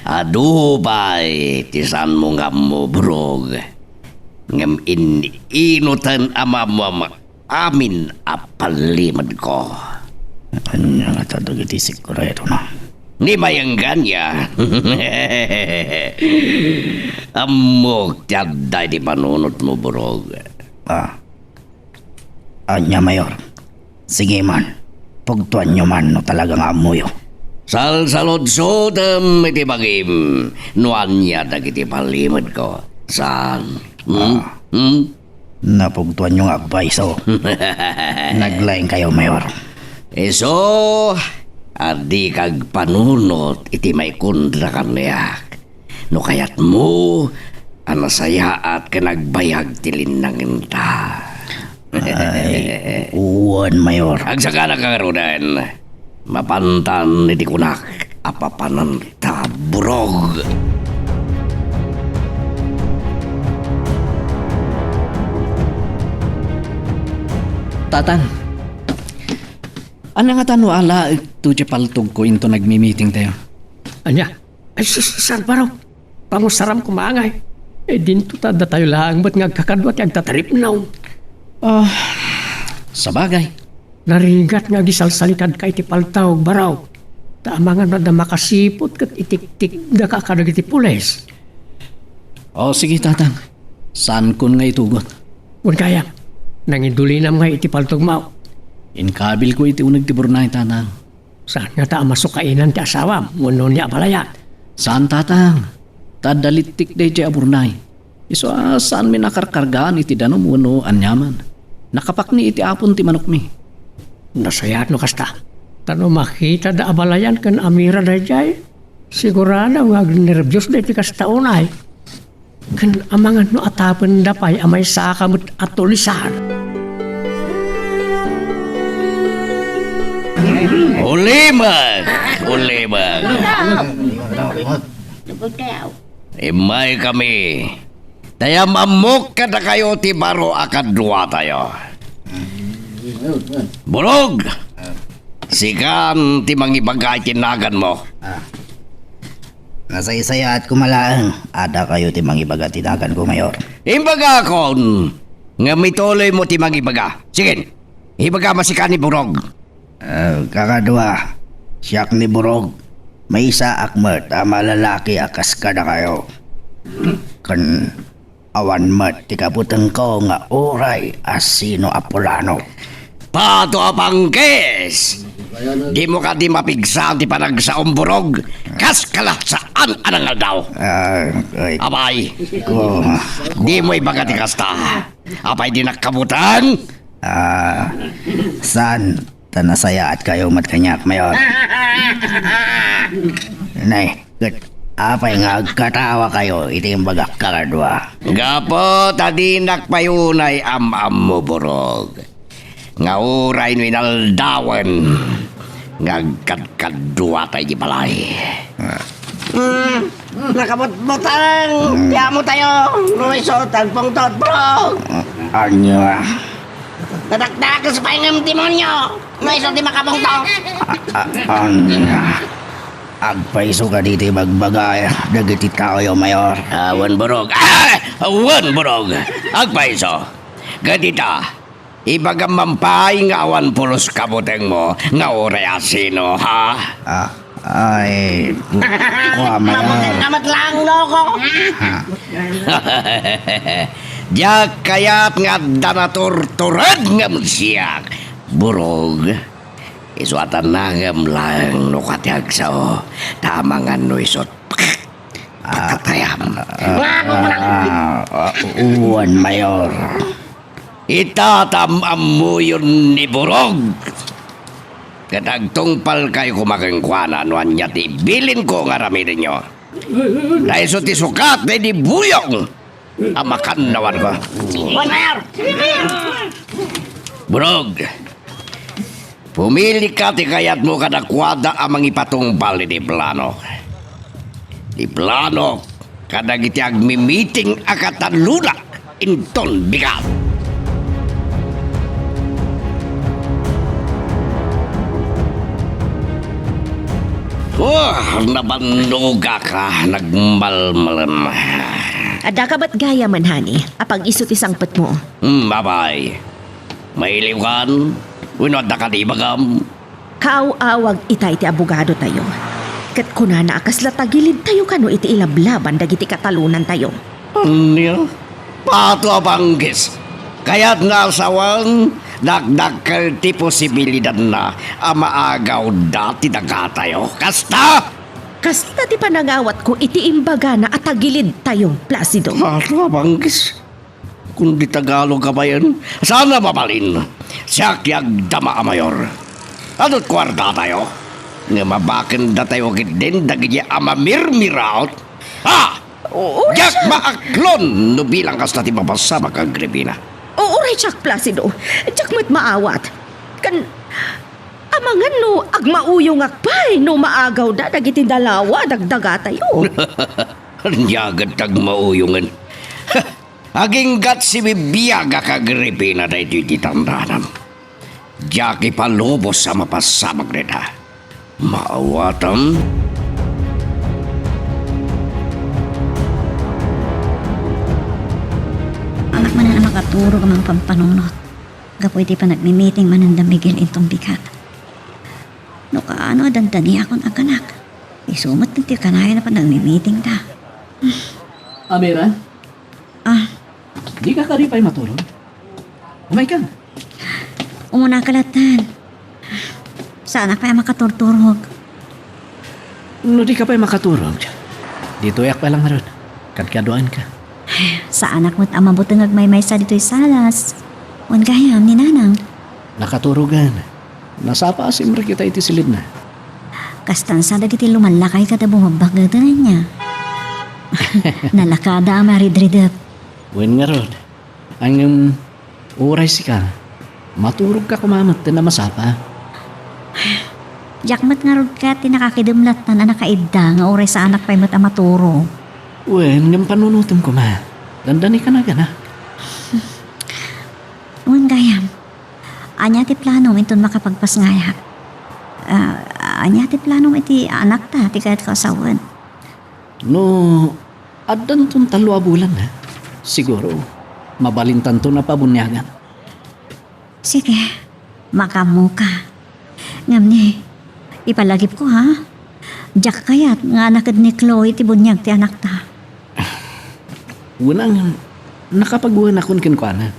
Adu pay ti saanmo nga ammo, Burog. Ngem in-inuten a maammoam amin a pallimedko. Ania ngata dagiti sekretona? Ni mayengganna. Ammok ti adda iti panunotmo, Burog. Ah. Ania, Mayor? Sige man, pugtoanyo man no talaga nga ammoyo. Salsaludsotem iti bagim no ania dagiti pallimedko. Saan? Hmm? Ah. Hmm? Napugtoanyo nga agpayso. Naglaingkayo, Mayor. Isu a dika agpanunot iti maikontra kaniak. No kayatmo a nasayaat ken agbayag ti linnangenta. Ay, wen, Mayor. Agsakana ka ngaruden. Mapantan iti kunak a papananta, Burog. Tatang, ania ngata no alaekto ti paltogko inton nagmimitingtayo? Ania? Ay, sus, Sir Barok, pangusaram koma ngay. Eh, dinto ta datayo laeng met nga agkakadua ti agtataripno. Ah, sabagay. Narigat nga agisalsalikadka iti paltawk, Barok. Ta amangan no adda makasiput ket itiktikdaka kadagiti pulis. O, sige, Tatang. Saankon nga itugot. Wen kayat, nangidulinam ngay iti paltogmo. Inkabilko iti uneg ti burnay, Tatang. Saan ngata a masukainan ti asawam wenno ni abalayan? Saan, Tatang. Ta adda littik daydiay a burnay. Isu a saanmin a karkargaan iti danum wenno aniaman. Nakapakni iti apon ti manokmi. Nasayaat no kasta. Ta no makita da abalayan ken amira daydiay, sigurado nga agnerbiosda iti kasta unay. Ken amangan no atapenda pay a maysaka met a tulisan. Ulimek! Ulimek! Immay kami. Tay am-ammok kadakayo ti baro a kaduatayo. Burog! Sikan ti mangibaga iti naganmo. Ah. Nasaysayaat koma laeng. Adda kayo ti mangibaga ti naganko, Mayor. Imbagakon, ngem ituloymo ti mangibaga. Sige, ibaga masika ni Burog. Ah, kakadua, siak ni Burog. Maysaak met a malalaki a kas kadakayo. Ken awan met ti kabutengko nga uray a sino a pulano. Pato a pangkis! Dimo kadi mapigsa ti panagsaom, Burog? Kas kala saan a nangaldaw. Ah, ay. Apay. Ko. Dimo ibaga ti kasta. Apay dinak kabuteng? Ah, saan? Ta nasayaat kayo met kaniak, Mayor. Nay, ket apay nga agkatawa kayo iti imbagak kakadua? Gapu ta dinak pay unay am-ammo, Burog, nga uray no inaldawen nga agkadkaduata iti balay. Ah. Hmm, nakabutbutang ti amotayo. No isu, agpungtot, Burog. Ania? Nadakdakes pay ngem demonio. No isu ti makapungto. A-, a-, ania? Agpayso kadi ti ibagbaga dagiti taoyo, Mayor? Awan, Burog. Ah! Awan, Burog. Agpayso. Ket ita, ibagam man pay nga awan pulos kabutengmo nga uray a sino, ha? Ah, ay, ku-, kua, Mayor. Mabuteng ka met laeng, no, ko. Ha? Diak kayat nga adda naturtured ngem siak, Burog. Isu a tannangem laeng no kua ti agsao, ta amangan no isut' patatayam. Ah, ah, ah, wen, Mayor. Ita ta am-ammoyon ni Burog. Ket agtungpalkayo koma kenkuana no ania ti ibilinko nga aramidenyo. Dayso ti sukat daydi buyong a makannawanko. Burog, pumilika ti kayatmo kadakuada a mangipatungpal iti planok. Ti planok kadagiti agmimiting a kataluna inton bigat. Oh, nabannogak a nagmalmalen. Adda ka met gayamen, honey, apag isu ti sangpetmo? Hmm, babay. Mailiwkan? Wenno adda kadi ibagam? Kaaw-awag itay ti abogadotayo. Ket kunana a kasla tagilidtayo kano iti ilablaban dagiti katalonantayo. Ania? Pato a banggis! Kayatna a sawen, dakdakkel ti posibilidanna a maagawda ti dagatayo. Kasta? Kasta ti panangawatko iti imbagana a tagilidtayo, Placido. Pato a banggis! Kundi Tagalog a bayen, saan a mabalin. Siak ti agdama a mayor. Adu't kuartatayo. Ngem abakendatayo ketdin dagiti a mamirmiraot. Ha! O-, oras Diak na. Maaklon no bilang kasta ti mapasabak, Agripina. O-, uray siak, Placido. Diak met maawat. Kan, amangan no agmauyongak pay no maagawda dagiti dalawa a dagdagatayo. Ania ket ti agmauyongen? Aginggat sibibiagak, Agripina, daytoy ti tandanam. Diak ipalubos a mapasabak dayta. Maawatam? Anak manen a makaturog a mangpampanunot. Gapu iti panagmimiting manen da Miguel inton bigat. No kaano a dandaniakon a kanak. Isu met ti kanayon a panagmimitingda. Amira? Ah. Dika kadi pay maturog? Umayka. Umuna ka latta. Saanak pay a makaturturog. No dika pay makaturog, ditoyak pay la ngarud. Kadkaduaenka. Saanak met a mabuteng agmaymaysa ditoy salas. Wen gayam ni Nanang. Nakaturogan. Nasapa a simrek ita iti silidna. Kastan sa dagiti lumallakay kada bumabbak daytoy ania. Nalakada a maridridep. Wen ngarud. Ngem, uray sika, maturogka koma met ti masapa. Diak met ngarud ket ti nakakidem lattan a nakaidda nga uray saanak pay met a maturog. Wen, ngem panunotem koma. Dandani ka nagana. Wen gayam. Ania ti planom inton makapagpasngayak? Ah, ania ti planom iti anakta ti kayatko a sawen? No addanton tallo a bulan, siguro, mabalintanton a pabuniagan. Sige, makaammoka. Ngem ni, ipalagipko, ha? Diak kayat nga anaked ni Chloe ti buniag ti anakta. Wen a, nakapaguenakon kenkuana.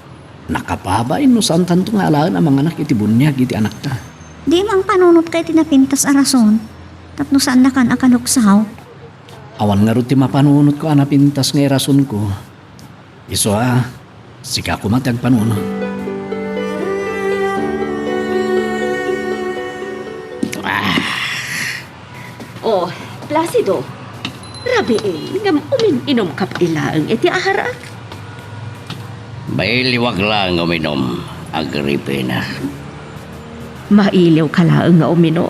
Nakababain no saantanto nga alaen a manganak iti buniag iti anakta. Di mangpanunotka iti napintas a rason tapno saannakan a kaluksaw. Awan ngarud ti mapanunotko a napintas nga irasonko. Isu a, sika koma ti agpanunot. Ah. Oh, Placido, rabiin ngem umin-inumka pay laeng iti aharak. Mailiwak laeng uminum, Agripina. Mailiwka laeng nga uminum?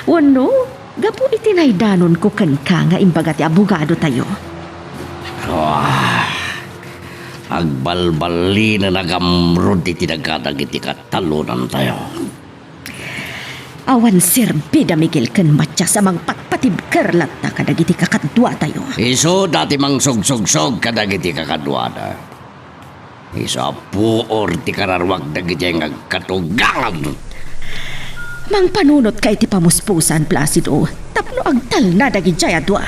Wenno, gapu iti naidanonko kenka nga imbaga ti abogadotayo? Ah, agbalballinen a nagam-od iti daga dagiti katalonantayo. Awan serbi da Miguel ken Matias a mangpatpatibker latta kadagiti kakaduatayo. Isuda ti mangsugsugsog kadagiti kakaduada. Isu a puor ti kararuak dagiti agkatugangan. Mangpanunotka iti pamuspusan, Placido, tapno agtalna dagidiay a dua.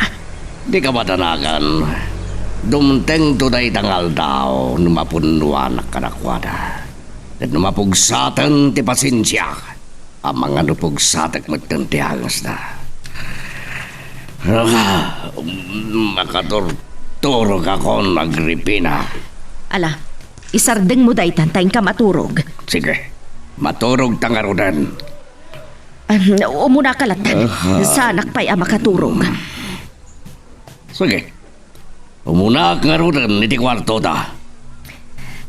Dika madanagan. Dumtengto dayta nga aldaw no mapunnoanak kadakuada. Ket no mapugsaten ti pasensiak, amangan no pugsatek metten ti angesda. Ah, makaturturogakon, Agripina. Ala, Isardengmo daytan ta inka maturog. Sige. Maturogta ngaruden. Ah, umunaka latta. Aha. Saanak pay a makaturog. Sige. Umunak ngaruden iti kuartota.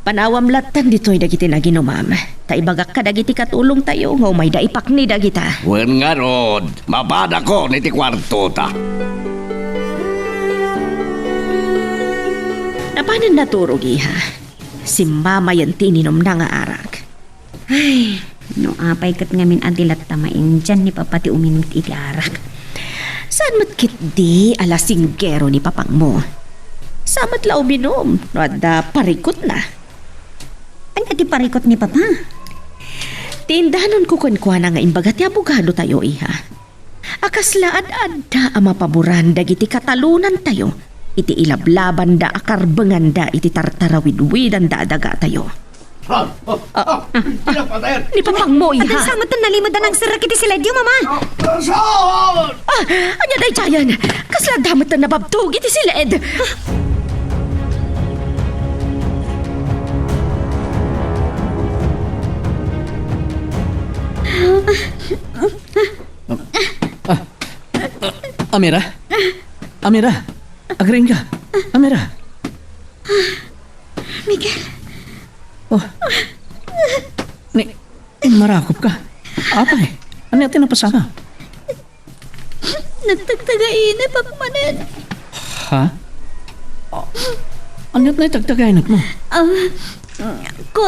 Panawam latta ditoy dagiti naginumam. Ta ibagak kadagiti katulongtayo nga umayda ipakni dagita. Wen ngarud, mapadakon iti kuartota. Napanen naturog, iha. Simmamayen ti ininumna nga arak. Ay, no apay ket ngamin a di latta maindian ni Papa ti uminum iti arak. Saan met ketdi a lasinggero ni Papangmo? Saan met la uminum no adda parikutna? Ania ti parikut ni Papa? Ti indanonko kenkuana nga imbaga ti abogadotayo, iha. A kasla ad-adda a mapaboran dagiti katalonantayo iti ilablabanda a karbenganda iti tartarawidwidanda a dagatayo. Ah, ah, ah, pinapatayan. Ni Papangmo, iha. Adda sa met nalimud a nangserrek iti siledyo, Mama. Ah, saan? Ah, ania daydiayen? Kasla adda met nababtog iti siled. Ah, Amira? Amira? Agriingka? Amira? Miguel. Oh. Ni, immarakop ka. Apay, ania ti napasaka? Nagtagtagainep ak manen. Ha? Ah, ania ti nagtagtagainep mo? Ah, ko,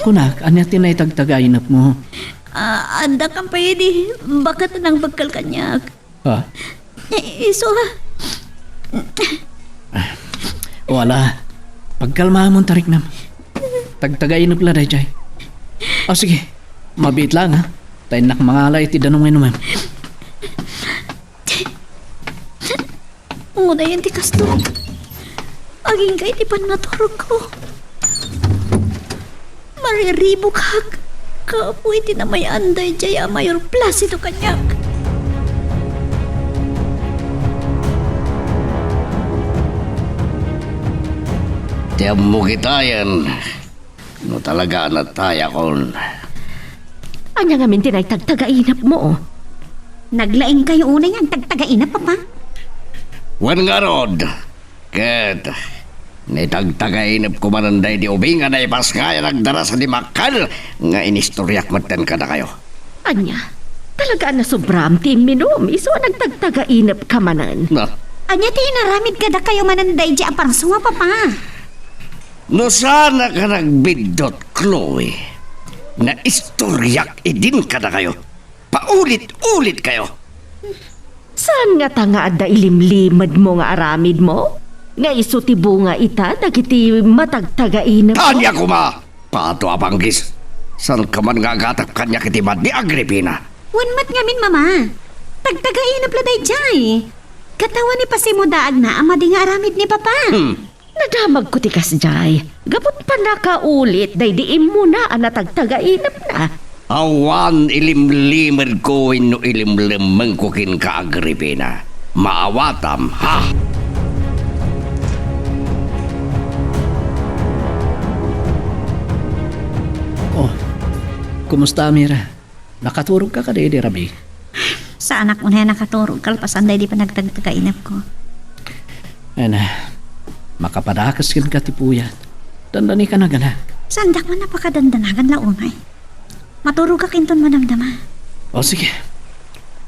Kunak, ania ti naitagtagainep mo? Ah, adda kan pay idi baket a nangbekkel kaniak. Ha? Isu a. Wala. Pagkalmaamon, tariknam. Tagtagainep la daydiay. O, sige. Mabiit lang, ha? Ta innak mangala iti danum nga inumem. Unayen ti kasto, agingga iti pannaturogko. Mariribukak gapu iti namay-an daydiay a Mayor Placido kaniak. Ti ammok itayen, no talaga a natayakon. Ania ngamin ti naitagtagainepmo? Naglaingkayo unay nga agtagtagainep, Papa? Wen ngarud, ket naitagtagainepko manen daydi ubing a naipasngay a nagdara sadi makkel nga inistoriak metten kadakayo. Ania? Talaga a nasobraam ti imminum, isu a nagtagtagainepka manen. Na? Ania ti inaramid kadakayo manen daydi a parsua, Papa? No saanak a nagbiddut, Chloe, naistoriak idin kadakayo. Paulit-ulitkayo. Saan ngata nga adda ilimlimedmo nga aramidmo? Nga isu ti bunga ita dagiti matagtagainepmo? Ania koma! Pato a panggis! Saanka man nga agatep kaniak iti madi, Agripina? Wen met ngamin, Mama. Tagtagainep la daydiay. Ket awan ipasimudaagna a madi nga aramid ni Papa. Hmm. Nadamagko ti kasdiay, gaput pannakaulit daydi immuna a natagtagainepna. Awan ilimlimedko wenno ilimlemmengko kenka, Agripina. Maawatam, ha? Oh, kumusta, Amira? Nakaturogka kadi idi rabii? Saanak unay a nakaturog kalpasan daydi panagtagtagainepko. Wen, makapadakes kenka ti puyat. Dandanika naganak. Saandak man a pakadandanagan la unay. Maturogak inton madamdama. O, sige.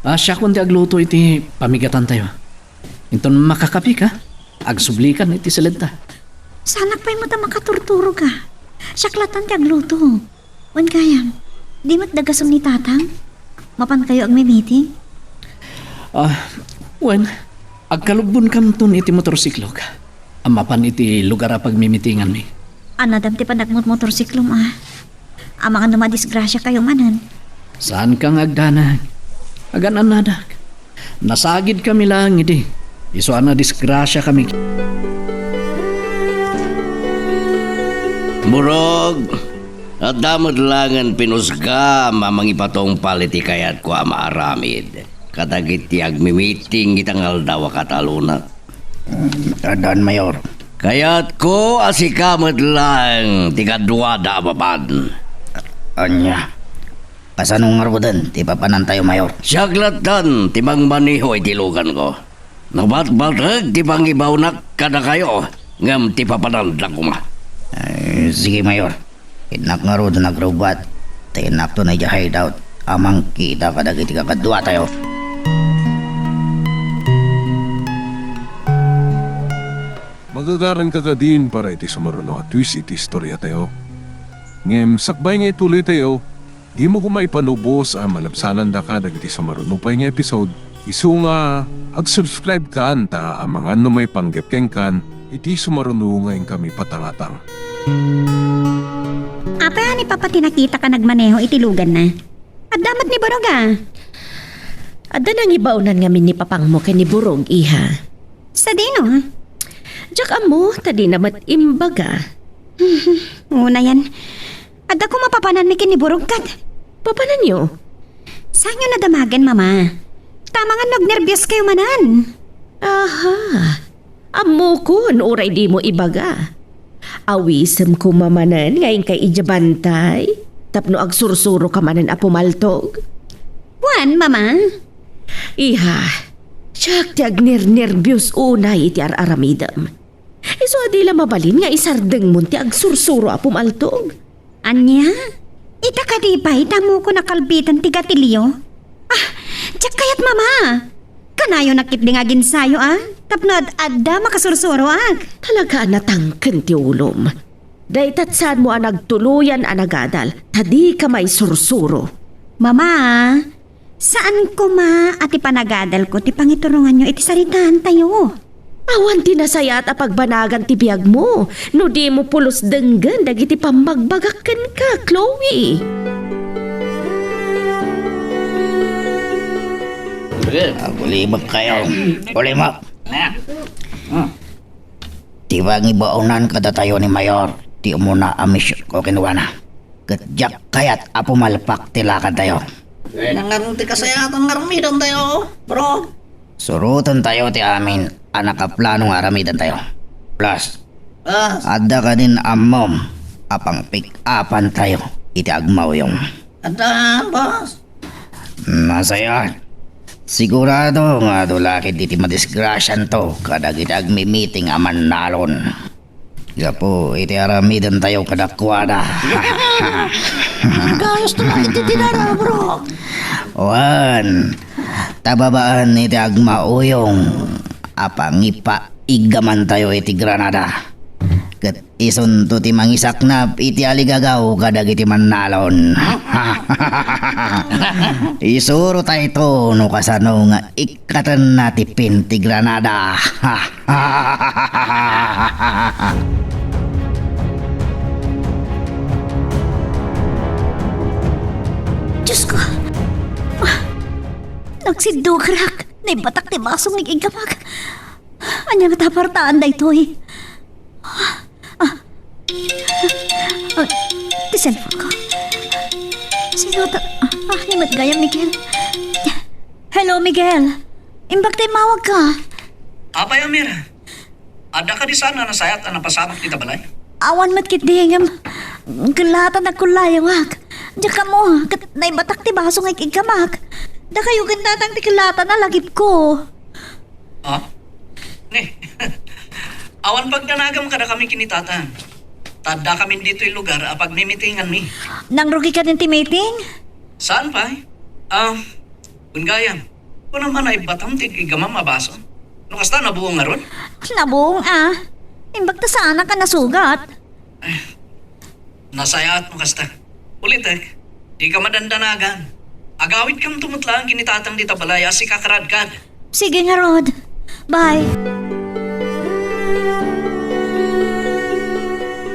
Ah, siakon ti agluto iti pamigatantayo. Inton makakapika, agsublikan iti siledta. Saanak pay met a makaturturog a. Siak latta ti agluto. Wen gayam, di met da gasum ni Tatang? Mapankayo agmi-meeting? Ah, wen, agkalubbonkanton iti motorsiklok a mapan iti lugar a pagmimitinganmi. Annadam ti panagmotorsiklom a. Amangan no madisgrasiakayo manen. Saanka nga agdanag. Agan-annadak. Nasagidkami laeng idi isu a nadisgrasiakami. Burog, adda met laengen pinusgam a mangipatungpal iti kayatko a maaramid kadagiti agmimiting ita nga aldaw a katalona. Mm, addaan, Mayor. Kayatko a sika met laeng ti kaduada a mapan. Ania? Kasano ngaruden ti papanantayo, Mayor? Siak lattan ti mangmaneho iti luganko. Nabatbateg ti pangibaonak kadakayo, ngem ti papananda koma. Ay, sige, Mayor. Innak ngarud nagrubat, ta innakto idiay hideout a mangkita kadagiti kakaduatayo. Magagaranka kadin para iti sumaruno a twist iti istoriatayo. Ngem sakbay nga ituloytayo, dimo koma ipanubos a malabsanandaka dagiti sumaruno pay nga episode. Isu nga, ag-subscribe kan ta amangan no maipanggep kenkan iti sumaruno nga inkami patangatang. Apay a ni Papa ti nakitaka nagmaneho iti luganna? Adda met ni Burog a? Adda nangibaonan ngamin ni Papangmo ken ni Burog, iha. Sadino? Diak ammo, ta dina met imbaga. Unayen. Adda koma papananmi ken ni Burog ket. Papananyo? Saanyo nadamagen, Mama? Ta amangan no agnerbios kayo manen. Aha. Ammokon, uray dimo ibaga. Awisem koma manen nga inka idiay bantay, tapno agsursuro ka manen a pumaltog. Wen, Mama. Iha, siak ti agnernerbios unay iti ar-aramidem. Isu a di la mabalin nga isardengmon ti agsursuro a pumaltog. Ania? Ita kadi pay ta ammokon a kalbitan ti gatilio? Ah, diak kayat, Mama. Kanayonak ketdi nga aginsayo a, tapno ad-adda makasursuroak. Talaga a natangken ti ulom. Dayta saanmo a nagtuloyan a nagadal, ta dika maisursuro. Mama, saan koma a ti panagadalko ti pangituronganyo iti saritaantayo. Awan ti nasayaat a pagbanagan ti biagmo no dimo pulos denggen dagiti pammagbagak kenka, Chloe. Agulibek kayo. Ulimok. Ti pangibaonan kadatayo ni Mayor ti umuna a misyonko kenkuana. Ket diak kayat a pumalpak ti lakadtayo. Nangarong ti kasayaatan nga aramidantayo, bro. Surotentayo ti amin a nakaplano nga aramidantayo. Plus, Plus, adda kadin ammom a pangpick-upantayo iti agmauyong. Adda, boss. Nasayaat. Sigurado nga adu la ketdi ti madisgrasianto kadagiti agmi-meeting a mannalon. Gapu iti aramidantayo kadakuada. Gayos to iti tinara, bro. Wen, ta babaen iti agmauyong a pangipaiggamantayo iti Granada. Ket isunto ti mangisaknap iti aligagaw kadagiti mannalon. Isurotayto no kasano nga ikkatenna ti pin ti Granada. Diyos ko! Ah, nagsiddugarak! Naibatak ti baso nga iggamak! Ania nga tapartaan daytoy? Ah, ah, ti cellphone ko. Sino ta-, ah, ah, ni met gayam, Miguel. Hello, Miguel. Imbag ta immawagka. Apay, Amir? Adda kadi saan a nasayaat a napasamak ita balay? Awan met ketdi ngem, kellaatan agkullayawak. Diak ammo, ket naibatak ti baso nga iggamak. Dakayo ken tatang ti kellaatan a lagipko. Ah? Ne. Awan pagdanagam kadakami ken ni tatang. Ta addakamin ditoy lugar a pagmimitinganmi. Nangrugi kadin ti meeting? Saan pay? Ah, wen gayam, kunam a naibatam ti iggamam a baso. No kasta, nabuong ngarud? Nabuong a. Imbag ta saanak a nasugat. Nasayaat no kasta. Ulitek, dika madandanagan. Agawidkamto met laeng ken ni tatang dita balay a sika karadkad. Sige ngarud. Bye.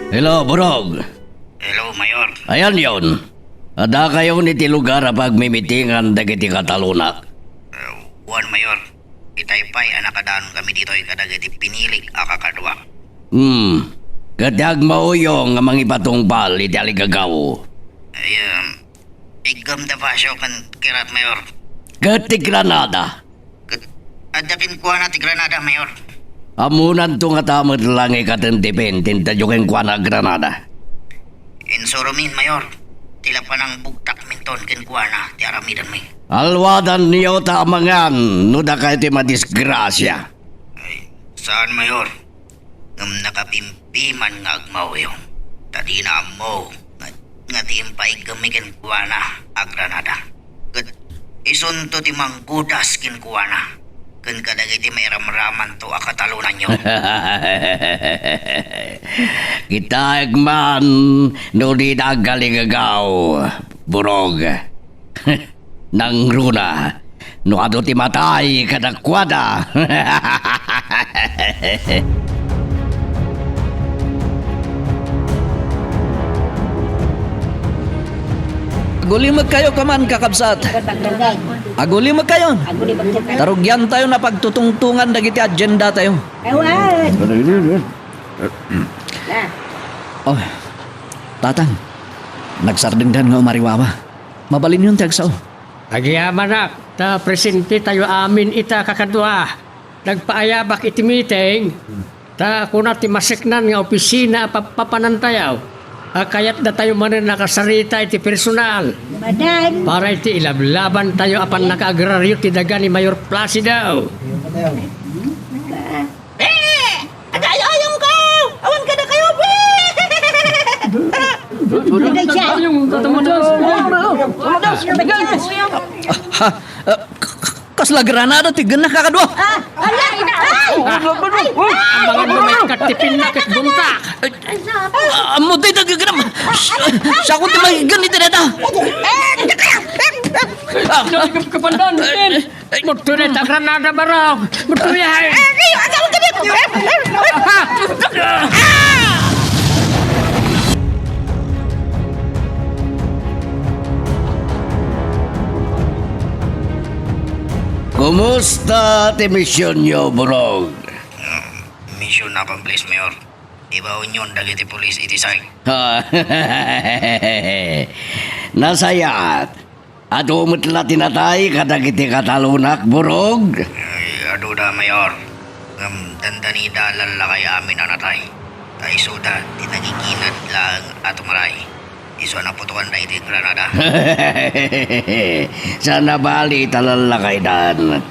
Hello, Burog. Hello, Mayor. Ayanyon. Addakayon iti lugar a pagmimitingan dagiti katalonak. Eh, wen, Mayor. Itay pay a nakadaankami ditoy kadagiti pinilik a kakaduak. Hmm. Ket ti agmauyong nga mangipatungpal iti aligagaw. Ay, um, iggam da Basio ken Kirat, Mayor. Ket ti Granada. Ket adda kenkuana ti Granada, Mayor. Ammonanto ngata met la nga ikatendepen ti intedyo kenkuana a granada. Insuromin, Mayor. Ti la panangbugtakminton kenkuana ti aramidenmi. Alwadanyo ta amangan no dakayo ti madisgrasia. Ay, saan, Mayor? Ngem nakapimpiman nga agmauyong, ta dina ammo nga, nga ti impaiggemi kenkuana a granada. Ket isunto ti manggudas kenkuana ken kadagiti mairamramanto a katalonanyo. Kitaek man no dida aggaligagaw, Burog. Nangruna, no adu ti matay kadakuada. Agulimekkayo kaman, kakabsat. Agulimekkayo. Tarugiantayon a pagtutungtongan dagiti agendatayo. Oh, Tatang, nagsardengdan nga umariwawa. Mabalinyon ti agsao. Agyamanak, ta presentetayo amin ita kakadua. Nagpaayabak iti meeting, ta kuna ti maseknan nga opisina a pappapanantayo a kayatdatayo manen a kasarita iti personal para iti ilablabantayo a pannakaagrario ti daga ni Mayor Placido. Eh! Agayayong ko! Awan kadakayo, be! Agayayong ko! Ha? Ah, k-, k-, kasla granada ti gennak kakadua. Ah, ala! Ay! Ay! Amangan no maikkat ti pinnak ket buntak. Ah, ammo dayta gaggenam. Siak ti maiggen iti dayta. Ah. Kapandaan, Ben. Muturi ta granada, barok. Muturi ay. Kumusta ti misionyo, Burog? Mision a pampulis, Mayor. Ibaonyon dagiti pulis iti site. Nasayaat. Adu met la ti natay kadagiti katalonak, Burog? Ay, aduda, Mayor. Ngem dandanida lallakay amin a natay. Ta isuda ti nagiginad laeng a tumaray. Isu a naputokanda iti granada. Saan a bali ta lallakaydan.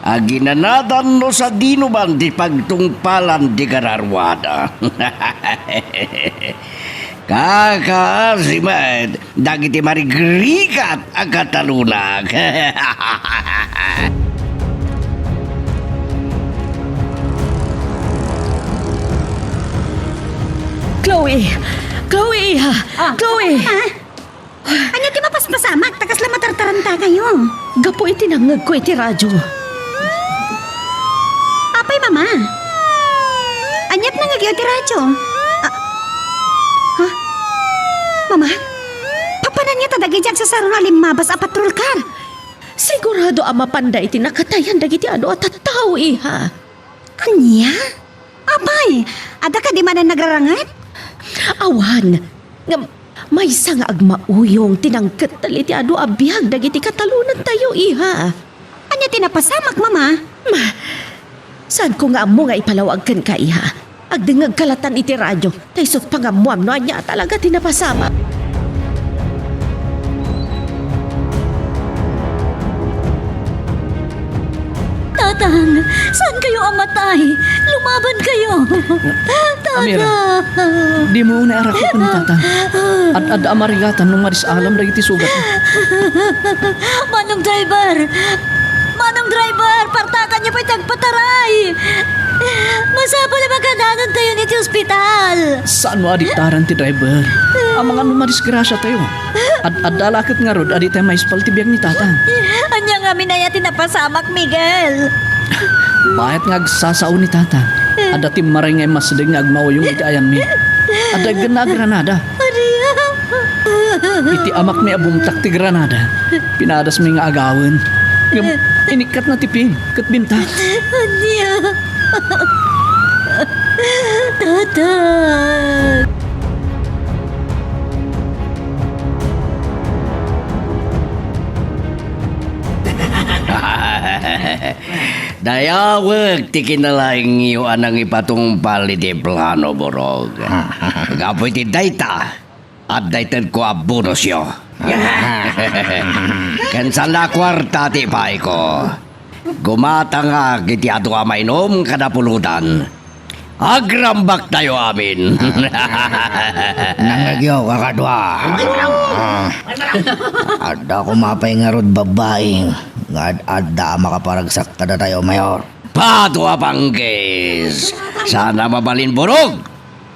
Aginanadan no sadinoman ti pagtungpalan ti kararuada. Kakaasi met dagiti marigrigat a katalonak. Chloe! Chloe, iha! Ah, Chloe! Mama? Ania ti mapaspasamak ta kasla matartarantakayo? Gapu iti nangngegko iti radyo. Apay, Mama? Ania ti nangngegyo iti radyo? Ah, ha? Mama? Papananyo ta dagiti agsasarano a limmabas a patrol car? Sigurado a mapanda iti nakatayan dagiti adu a tattao, iha. Ania? Apay, adda kadi manen nagraranget? Awan. Ngem, maysa nga agmauyong ti nangkettel iti adu a biag dagiti katalonantayo, iha. Ania ti napasamak, Mama? Ma, saanko nga ammo nga ipalawag kenka, iha. Agdengngegka latta iti radyo, ta isut' pangammoam no ania a talaga ti napasamak. Tatang, saan kayo a matay? Lumaban kayo. Amira, Tatang. Dimo unay a rakupen, Tatang. Ad-adda a marigatan no madis-alam dagiti sugat. Manong driver! Manong driver, partakanyo pay ti agpataray! Masapul a makananontayon iti ospital! Saan mo a diktaran ti driver? Amangan no madisgrasiatayo. Ad-adda la ket ngarud a ditay maispal ti biag ni Tatang. Ania ngamin aya ti napasamak, Miguel? Mayat nga agsasao ni Tatang. Adda timmaray nga immasdeng nga agmauyong iti ayanmi. Adda iggenna a granada. Ania? Iti amakmi a bumtak ti granada, pinadasmi nga agawen. Ngem inikkatna ti pin ket bimtak. Ania? Tatang! Dayawek ti kinalaingyo a nangipatungpal iti plano, Burog. Gapu iti dayta, adda itedko a bonusyo. Ken saan la a kuarta ti ipaayko. Gumatangak iti adu a mainum kada pulutan. Agrambaktayo amin. Nangngegyo, kakadua. Ah, adda koma pay ngarud babbai nga ad-adda a makaparagsak kadatayo, Mayor. Pato a panggis! Saan a mabalin, Burog!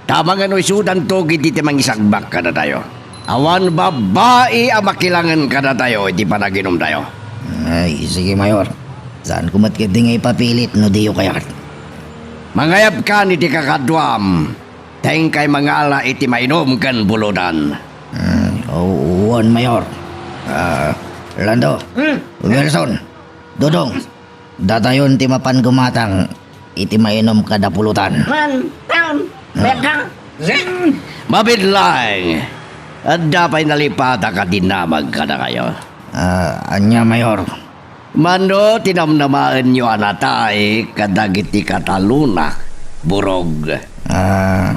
Ta mangano isudanto iti mangisagbak kadatayo. Awan babbai a makilangen kadatayo iti panaginumtayo. Ay, sige, Mayor. Saanko met ketdi nga ipapilit no diyo kayat. Mangayabkan iti kakaduam, ta inkay mangala iti mainum ken pulutan. Hmm, o-, wen, Mayor. Ah, Lando, Hmm? Wilson, Dodong, datayon ti mapan gumatang iti mainum kada pulutan. One, down, Ah. Bedang, zing. Mabiit laeng. Adda pay nalipatak a dinamag kadakayo. Ah, ania, Mayor? Mano ti namnamaenyo a natay kadagiti katalonak, Burog? Ah,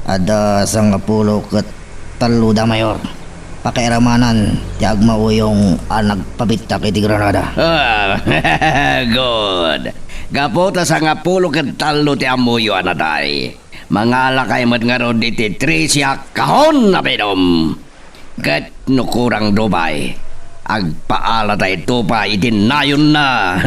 adda sangapulo ket talloda, Mayor. Pakiaramanan ti agmauyong a nagpabittak iti Granada. Ah, good. Gapu ta sangapulo ket tallo ti ammoyo a natay, mangalakay met ngarud iti trese a kahon a mainum. Ket no kurang dubay, agpaalatayto pay iti nayonna.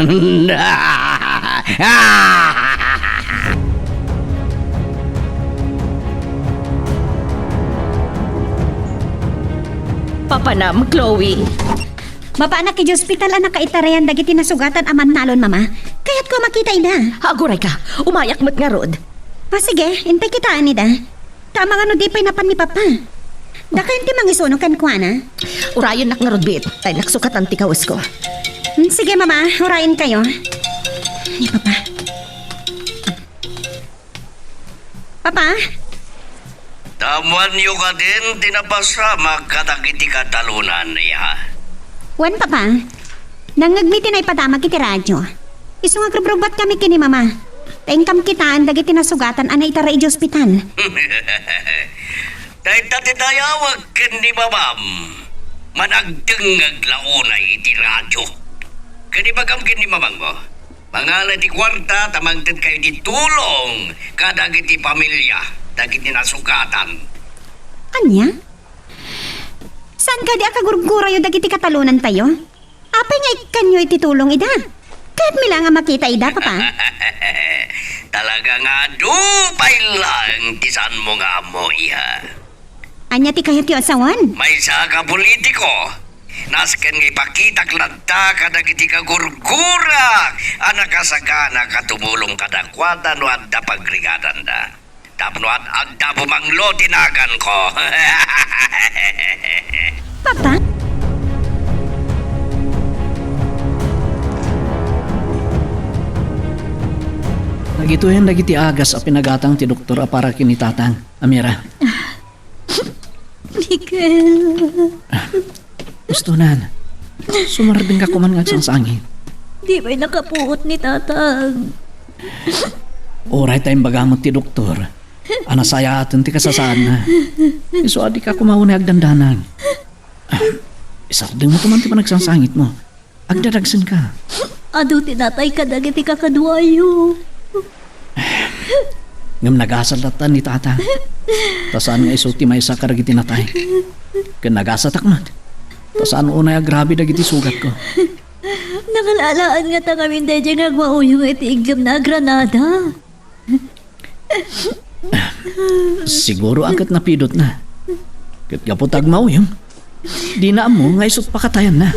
Papanam, Chloe. Mapanak idiay ospital a nakaitarayan dagiti nasugatan a mannalon, Mama. Kayatko a makita ida. Agurayka, umayak met ngarud. Ah, sige, intay kitaen ida. Ta mangano di pay napan ni Papa? Dakayon ti mangisuno kenkuana? Urayennak ngarud, Bit, ta innak sukatan ti kawesko. Hmm, sige, Mama, urayenkayo. Ni Papa. Papa? Ammoanyo kadin ti napasamak kadagiti katalonan, iha? Wen, Papa. Nangngegmi ti naipadamag iti radio. Isu nga agrubrugbatkami ken ni Mama. Ta inkam kitaen dagiti nasugatan a naitaray idiay ospital. Dayta ti dayawek ken ni Mamam. Managdengngeg la unay iti radio. Ken ibagam ken ni Mamangmo, mangala iti kuarta ta mangtedkayo iti tulong kadagiti pamilia dagiti nasugatan. Ania? Saan kadi a kagurgurayo dagiti katalonantayo? Apay nga ikkanyo iti tulong ida? Kayatmi la nga makita ida, Papa. Talaga nga adu pay laeng ti saanmo nga ammo, iha. Ania ti kayatyo a sawen? Maysa ka politiko. Nasken nga ipakitak latta kadagiti kagurgura a nakasagana a tumulong kadakuada no adda pagrigatanda. Tapno ad-, adda bumanglo ti naganko. Papa? Nagituyan dagiti agas a pinagatang ti doktor a para ken ni Tatang, Amira. Miguel. Gusto nan. Sumardengka koman nga agsangsangit. Di pay nakapuot ni Tatang. Uray ta imbaga met ti doktor a nasayaaten ti kasasaadna. Isu a dika koma unay agdandanag. Ah, isardengmo koman ti panagsangsangitmo. Agdadagsenka. Adu ti natay kadagiti kakaduayo. Ngem nagasat latta ni Tata. Ta saan nga isu ti maysa kadagiti natay. Ken nagasatak met. Ta saan unay agrabe dagiti sugatko. Nangala-alaan ngata ngamin daydiay nga agmauyong iti iggemna a Granada. Siguro a ket napidotna. Ket gapu ta agmauyong, dina ammo nga isut' pakatayanna.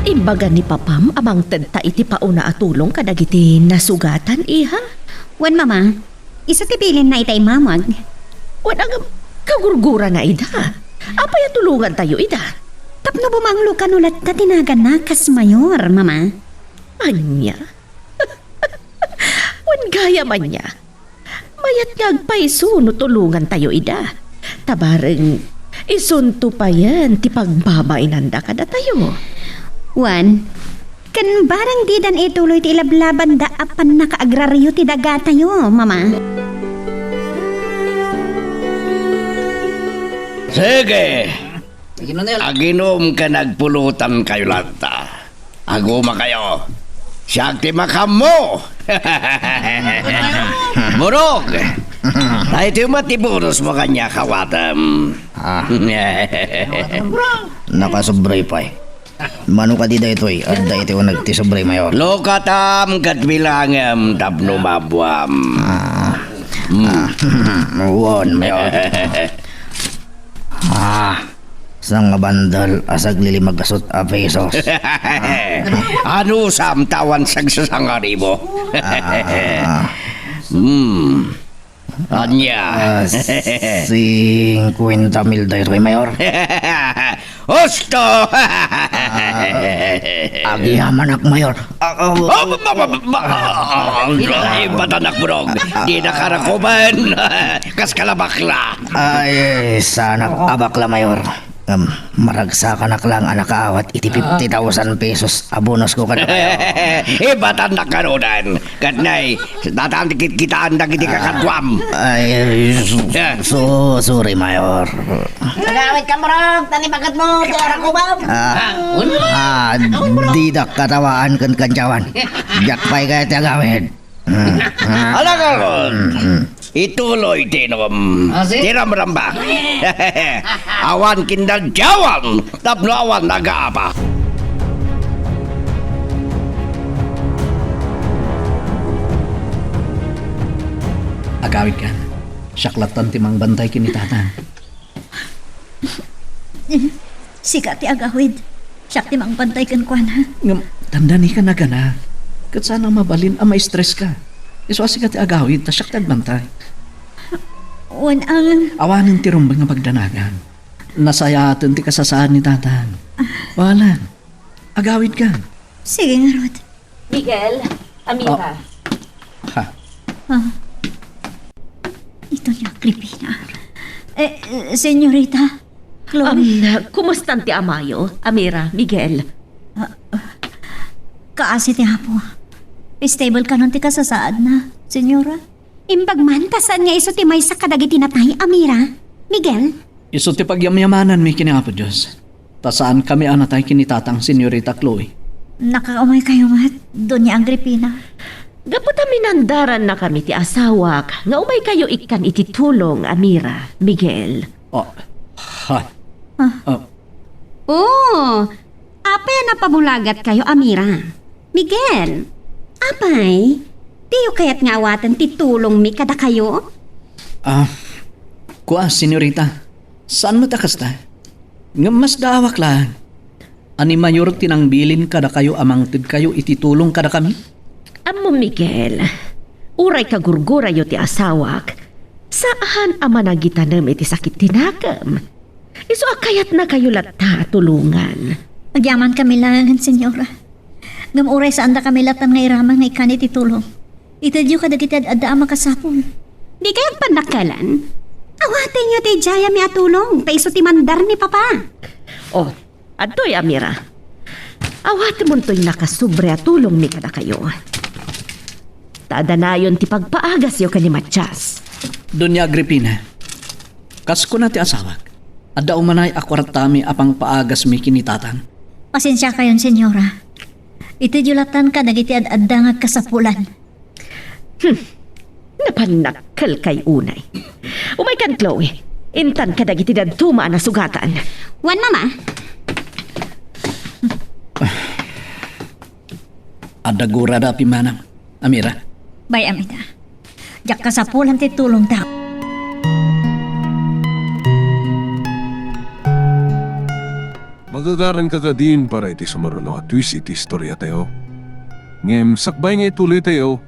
Imbaga ni Papam a mangtedta iti pauna a tulong kadagiti nasugatan, iha? Wen, Mama. Isu ti bilinna ita immamag. Wen, ngem kagurgurana ida. Apay a tulongantayo ida? Tapno bumanglo kano latta ti naganna kas mayor, Mama. Ania? Wen, gayam ania? Mayat nga agpayso no tulongantayo ida. Ta bareng Isunto payen ti pagbabainanda kadatayo. Wen, ken barang didan ituloy ti ilablabanda a pannakaagraryo ti dagatayo, Mama. Sige. Aginom ken agpulutankayo latta. Agumakayo. Siak ti makaammo. Murog. Daytoy met ti bonusmo kaniak, awatem. Ah. Nakasubray pay. Mano kadi daytoy? Adda iti uneg ti subray, Mayor. Lukatam ket bilangem tapno mabuam. Ah. Hmm. Ah. Wen, Mayor. Ah. Sangabandel a saglilimagasut a pesos. Anusam ta awan sagsasangaribo? Ah. Hmm. Ania? Ah, singkuenta mil daytoy, Mayor. Husto! Ah, agyamanak, Mayor. Ah, ah, oh, ba, ba, ba, ba, ah, ibatanak, bro. Di na karakuban. Kas kalabakla. Ay, sanak a bakla, Mayor. Ngem, maragsakanak lang a nakaawat iti fifty thousand pesos a bonusko kadakayo. Ibatan na karunan. Ket nay, datan ti kitkitaan dagiti kakaduam. Ay, su-, su-, sorry, Mayor. Agawid ka, Murag, tan ibagad mo ti arakubam. Ah, ah, didak katawaan ken kanjawan. Diak pay kayat ti agawid. Hmm. Alagawid. Hmm, hmm. Ituloy ti inum. Ah, si? Ti ramrambak. Awan kinadjawan tapno awan nagaapa. Agawid ka. Siak lattan ti mangbantay ken ni Tatang. Sika ti agawid. Siak ti mangbantay kenkuana. Ngem, tandani ka nagana. Ket saan a mabalin a ma-stress ka. Isu a sika ti agawid, ta siak ti agbantay. Wen, ang Awanen ti rumbeng a pagdanagan. Nasayaaten ti kasasaad ni Tatang. Bahala. Agawid ka. Sige ngarud. Miguel, Amira. Oh. Ha. Ah. Ito ni Agripina. Eh, eh, Senyorita Chloe. Um, kumustan ti amayo, Amira, Miguel? Ah, ah. Kaasi ti Apo. Stable kanon ti kasasaadna, Senyora? Imbag man, ta saan nga isu ti maysa kadagiti natay, Amira? Miguel? Isu ti pagyamyamananmi ken ni Apo Dios. Ta saankami a natay ken ni Tatang, Senyorita Chloe. Nakaumay kayo met, Doña Agripina? Gapu ta minandarannakami ti asawak nga umay kayo ikkan iti tulong, Amira, Miguel. Oh, ha. Ah. Oh. Oh, apay a napamulagat kayo, Amira? Miguel, apay, diyo kayat nga awaten ti tulongmi kadakayo? Ah, kua, Senyorita, saan met a kasta? Ngem masdaawak laeng a ni Mayor ti nangbilin kadakayo a mangtedkayo iti tulong kadakami? Ammom, Miguel, uray kagurgurayo ti asawak, saan a managitanem iti sakit ti nakem. Isu a kayatnakayo latta a tulongan. Agyamankami laengen, Senyora. Ngem uray saandakami latta nga iraman nga ikkan iti tulong, itedyo kadagiti ad-adda a makasapul. Dikay agpannakkelan? Awatenyo ti idiayami a tulong, ta isu ti mandar ni Papa. Oh, adtoy, Amira. Awatemontoy nakasubra a tulongmi kadakayo. Ta adda nayon ti pagpaagasyo ken ni Matias. Doña Agripina, kas kuna ti asawak, adda umanay a kuartami a pangpaagasmi ken ni Tatang. Pasensiakayon, Senyora. Itedyo lattan kadagiti ad-adda nga agkasapulan. Hmm. Napannakkelkay unay. Umaykan, Chloe. Intan kadagiti dadduma a nasugatan. Wen, Mama. Adda gurada a pimmanaw, Amira. Bay-am ita. Diak kasapulan ti tulongda. Magagaranka kadin para iti sumaruno a twist iti istoriatayo. Ngem sakbay nga ituloytayo,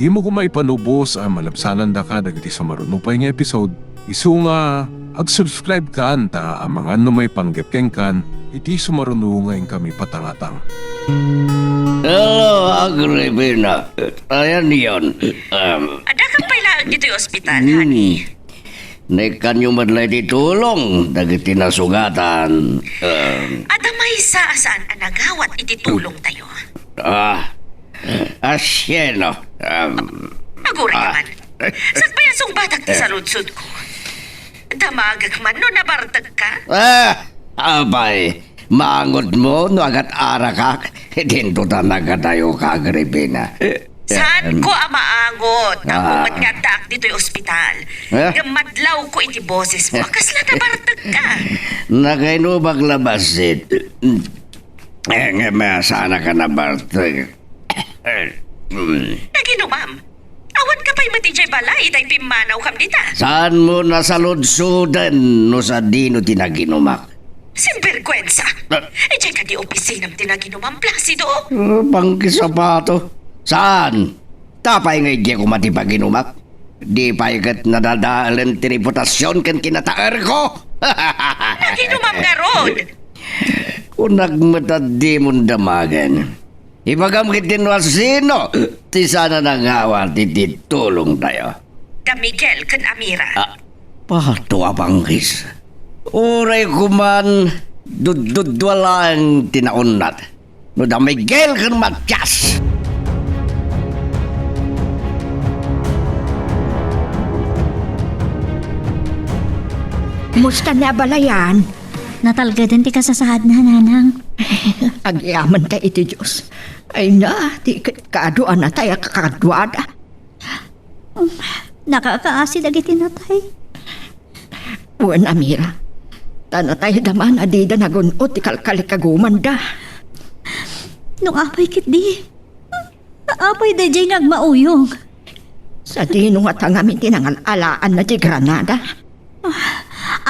dimo koma ipanubos a malabsanandaka dagiti sumaruno pay nga episode. Isu nga, ag-subscribe kan ta amangan no maipanggep kenkan iti sumaruno nga inkami patangatang. Hello, Agripina. Ayan yon. Um, Adda ka pay laeng ditoy ospital, hmm, honey. Naikkanyo met la iti tulong dagiti nasugatan. Em. Adda maysa a saan a nagawat iti tulongtayo. Ah, asieno. Em, Aguray ah. Naman. Sakbay a sungbatak ti Eh. saludsodko. Damagek man no nabartekka? Ah, apay, maangot mo no agat-arakak? Dinto ta nagadayo ka, Agripina. Saanko a maangot? Ammo Ah. met nga addaak ditoy ospital. Eh? Ngem madlawko iti boses mo. Kasla nabartekka? Nakainumak la bassit. Eh, ngem, ah, saanak a nabartek. Eh, mm. Naginumam. Awan ka pay met idiay balay, itay pimmanawkam dita. Saan mo nasaludsoden no sadino ti naginumak? Sinbergwensa! Ah. Idiay kadi opisinam ti naginumam, Placido? Ah, bangkis a bato. Saan? Apay nga idiay koma ti paginumak? Di pay ket nadadaelen ti reputasion ken kinataerko? Naginumam ngarud! Kunak met a dimon damagen. Ibagam ketdi no asino ti saan a nangawat iti tulongtayo. Da Miguel ken Amira. Ah, bato a bangkis. Uray koman dudduddua laeng ti naunnat. No da Miguel ken Matias. Kumusta ni abalayan? Natalgeden ti kasasaadna, Nanang. Agyamankay iti Dios. Ay na, ti ket kaduanatay a kakaduada. Nakakaasi dagiti natay. Wen, Amira. Ta natayda man a dida nagun-ot ti kalkalikagumanda. No apay ketdi? Apay daydiay nga agmauyong? Sadino ngata ngamin ti nangal-alaanna ti granada? Ah,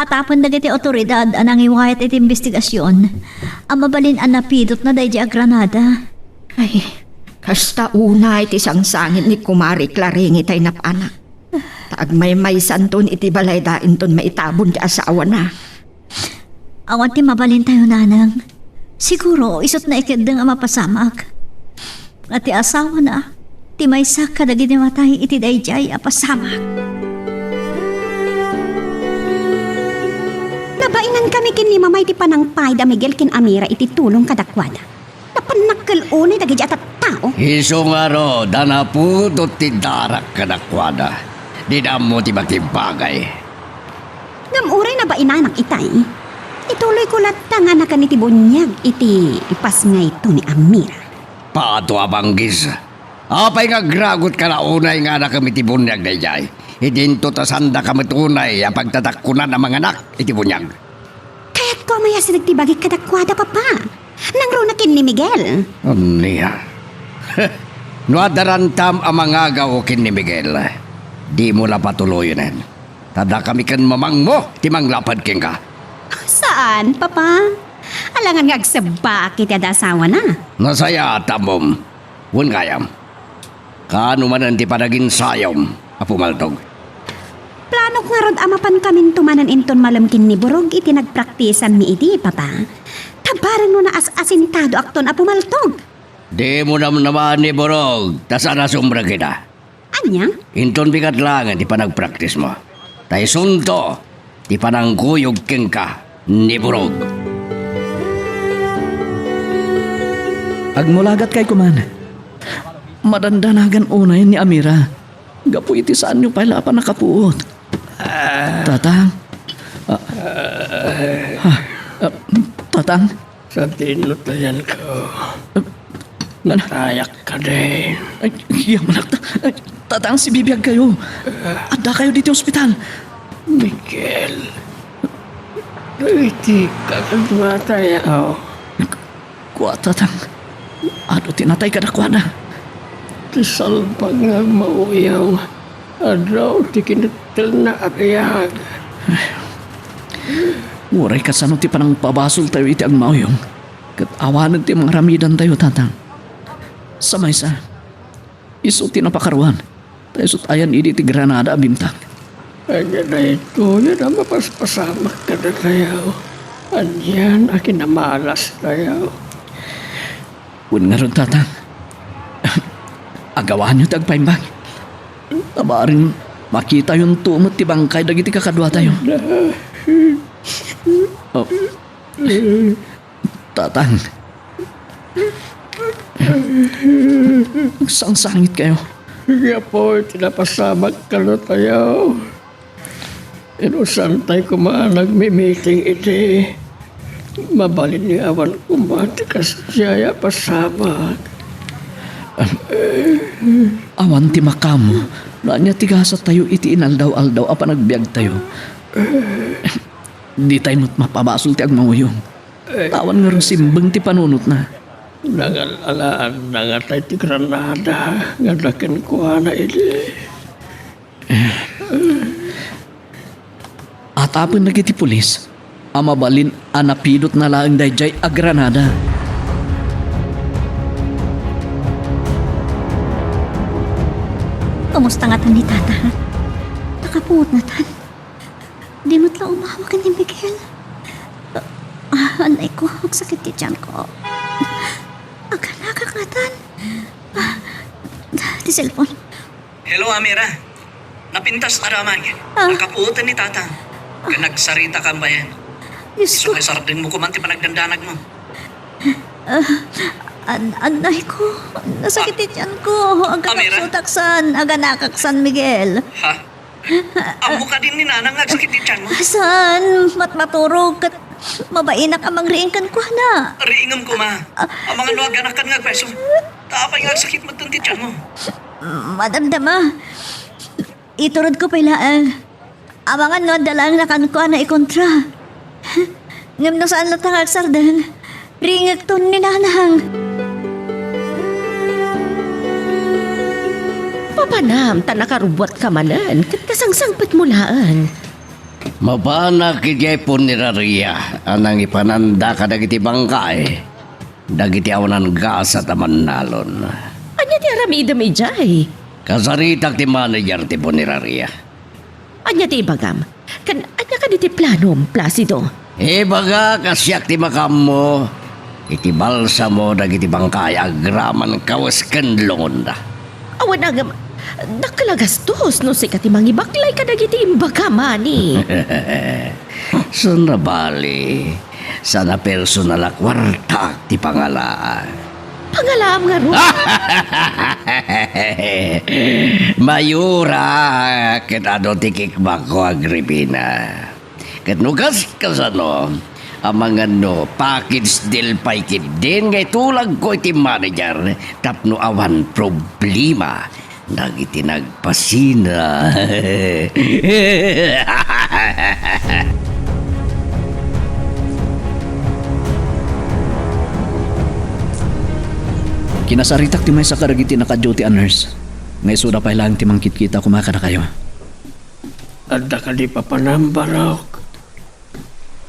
atapen dagiti awtoridad a nangiwayat iti imbestigasion a mabalin a napidotna daydiay a granada. Ay, kasta unay ti sangsangit ni Kumare Claring itay napanak. Ta agmaymaysanton iti balayda inton maitabon ti asawana. Awan ti mabalintayo, Nanang. Siguro, isut' naikeddeng a mapasamak. Nga ti asawana, ti maysa kadagiti matay iti daydiay a pasamak. Nabainan kami ken ni Mamay ti panangpay da Miguel ken Amira iti tulong kadakuada. Napan nakkel unay dagiti a tattao. Isu ngarud a napudot ti darak kadakuada. Dida ammo ti makibagay. Ngem uray nabainanak itay, ituloyko latta nga nakan iti buniag iti ipasngayto ni Amira. Bato a bangkis. Apay nga agragutka la unay nga anakem iti buniag daydiay? Idinto ta saandaka met unay a pagtadakkunan a manganak iti buniag. Kayatko a mayasireg ti bagik kadakuada, Papa. Nangruna ken ni Miguel. Ania? No adda rantam a mangagaw ken ni Miguel, dimo la patuloyen. Ta dakami ken mamangmo ti manglapad kenka. Saan, Papa? Alangan nga agsebbaak iti adda asawana. Nasayaat, ammom. Wen gayam. Kaano manen ti panaginsayom, Apo Maltog? Planok ngarud a mapankaminto manen inton malem ken ni Burog iti nagpraktisanmi idi, Papa. Ta bareng no naas-asintadoakton, Apo Maltog. Dimo namnama ni Burog, ta saan a sumrek ida. Ania? Inton bigat laeng ti panagpraktismo. Ta isunto ti panangkuyog kenka ni Burog. Agmulagatkay koman. Madandanagan unay ni Amira gapu iti saanyo pay la a pannakapuot. Tatang. Ah. Ah, ah, Tatang. Sadino ti ayanko? Natayak kadin. Ay, yamanak ta-, ay, Tatang, sibibiagkayo. Addakayo ditoy ospital. Miguel, iti kakaduatayo. Kua, Tatang, adu ti natay kadakuada? Ti salbag nga agmauyong, adu ti kinittelna a biag. Uray kasano ti panangpabasoltayo iti agmauyong, ket awanen ti mangaramidantayo, Tatang. Sa maysa, isu ti napakaruan, ta isut' ayan idi ti granada a bintang. Ania daytoy a mapaspasamak kadatayo? Anian a kinamalastayo? Wen ngarud, Tatang, agawanyo ti agpaimbag. Ta bareng Makitayonto met ti bangkay dagiti kakaduatayo. Oh. Tatang. Agsangsangit kayo. Gapu iti napasamak kano tayo. Inusantay koma a nagmimiting idi. Mabalin nga awan koma ti kasdiay a pasamak. Awan ti makam, no ania ti gasat tayo iti inaldaw-aldaw a panagbiag tayo. Di tayo met mapabasol ti agmanguyong. Ta awan ngarud simbeng ti panunotna. Nangal-alaanna nga tay ti granada nga adda kenkuana idi. Atapen dagiti pulis a mabalin a napidotna laeng daydiay a granada. Kumusta ngatan ni Tata? Nakapungot ngatan? Di met la umawa ken ni Miguel. Ah, anay ko, agsakit ti tiyan ko. Aganakak ngatan. Ah, ti cellphone. Hello, Amira. Napintas a damag. Ah. Nakapuotan ni Tatang. Ken nagsarita kan bayan. Diyos ko. Isu nga isardengmo koman ti panagdandanagmo. Ah, an-, anay ko. Nasakit ti tiyan ko. Amira? Agkakapsutak san. Aganakak san, Miguel. Ha? Ammo kadin ni Nanang nga agsakit ti tiyanmo? Saan? Matmaturog ket mabainak a mangriing kenkuana. Riingem koma. Amangan no aganakan nga agpeso. Ta apay nga agsakit metten ti tiyanmo? Madamdama. Iturodko pay laeng. Amangan no adda laeng nakankuana ikontra. Ngem no saan latta nga agsardeng, riingekton ni Nanang. Papanam ta nakarubbuatka manen ket kasangsangpetmo laeng. Mapanak idiay puneraria a nangipananda kadagiti bangkay dagiti awanan gasat a mannalon. Ania ti aramidem idiay? Kasaritak ti manager ti puneraria. Ania ti ibagam? Ken ania kadi ti planom, Placido? Ibagak a siak ti makaammo iti balsamo dagiti bangkay agraman kawes ken lungonda. Awan a ngem, dakkel a gastos no sika ti mangibaklay kadagiti imbagam, ani. Saan a bali, saan a personal a kuarta ti pangalaak. Pangalaam ngarud. Mayura ket adu ti kikbakko, Agripina. Ket no kas-, kasano, amangan no package deal pay ketdin nga itulagko iti manager tapno awan problema dagiti nagpasina. Kinasaritak ti maysa kadagiti naka-duty a nurse nga isuda pay laeng ti mangkitkita koma kadakayo. Adda kadi papanam, Barok?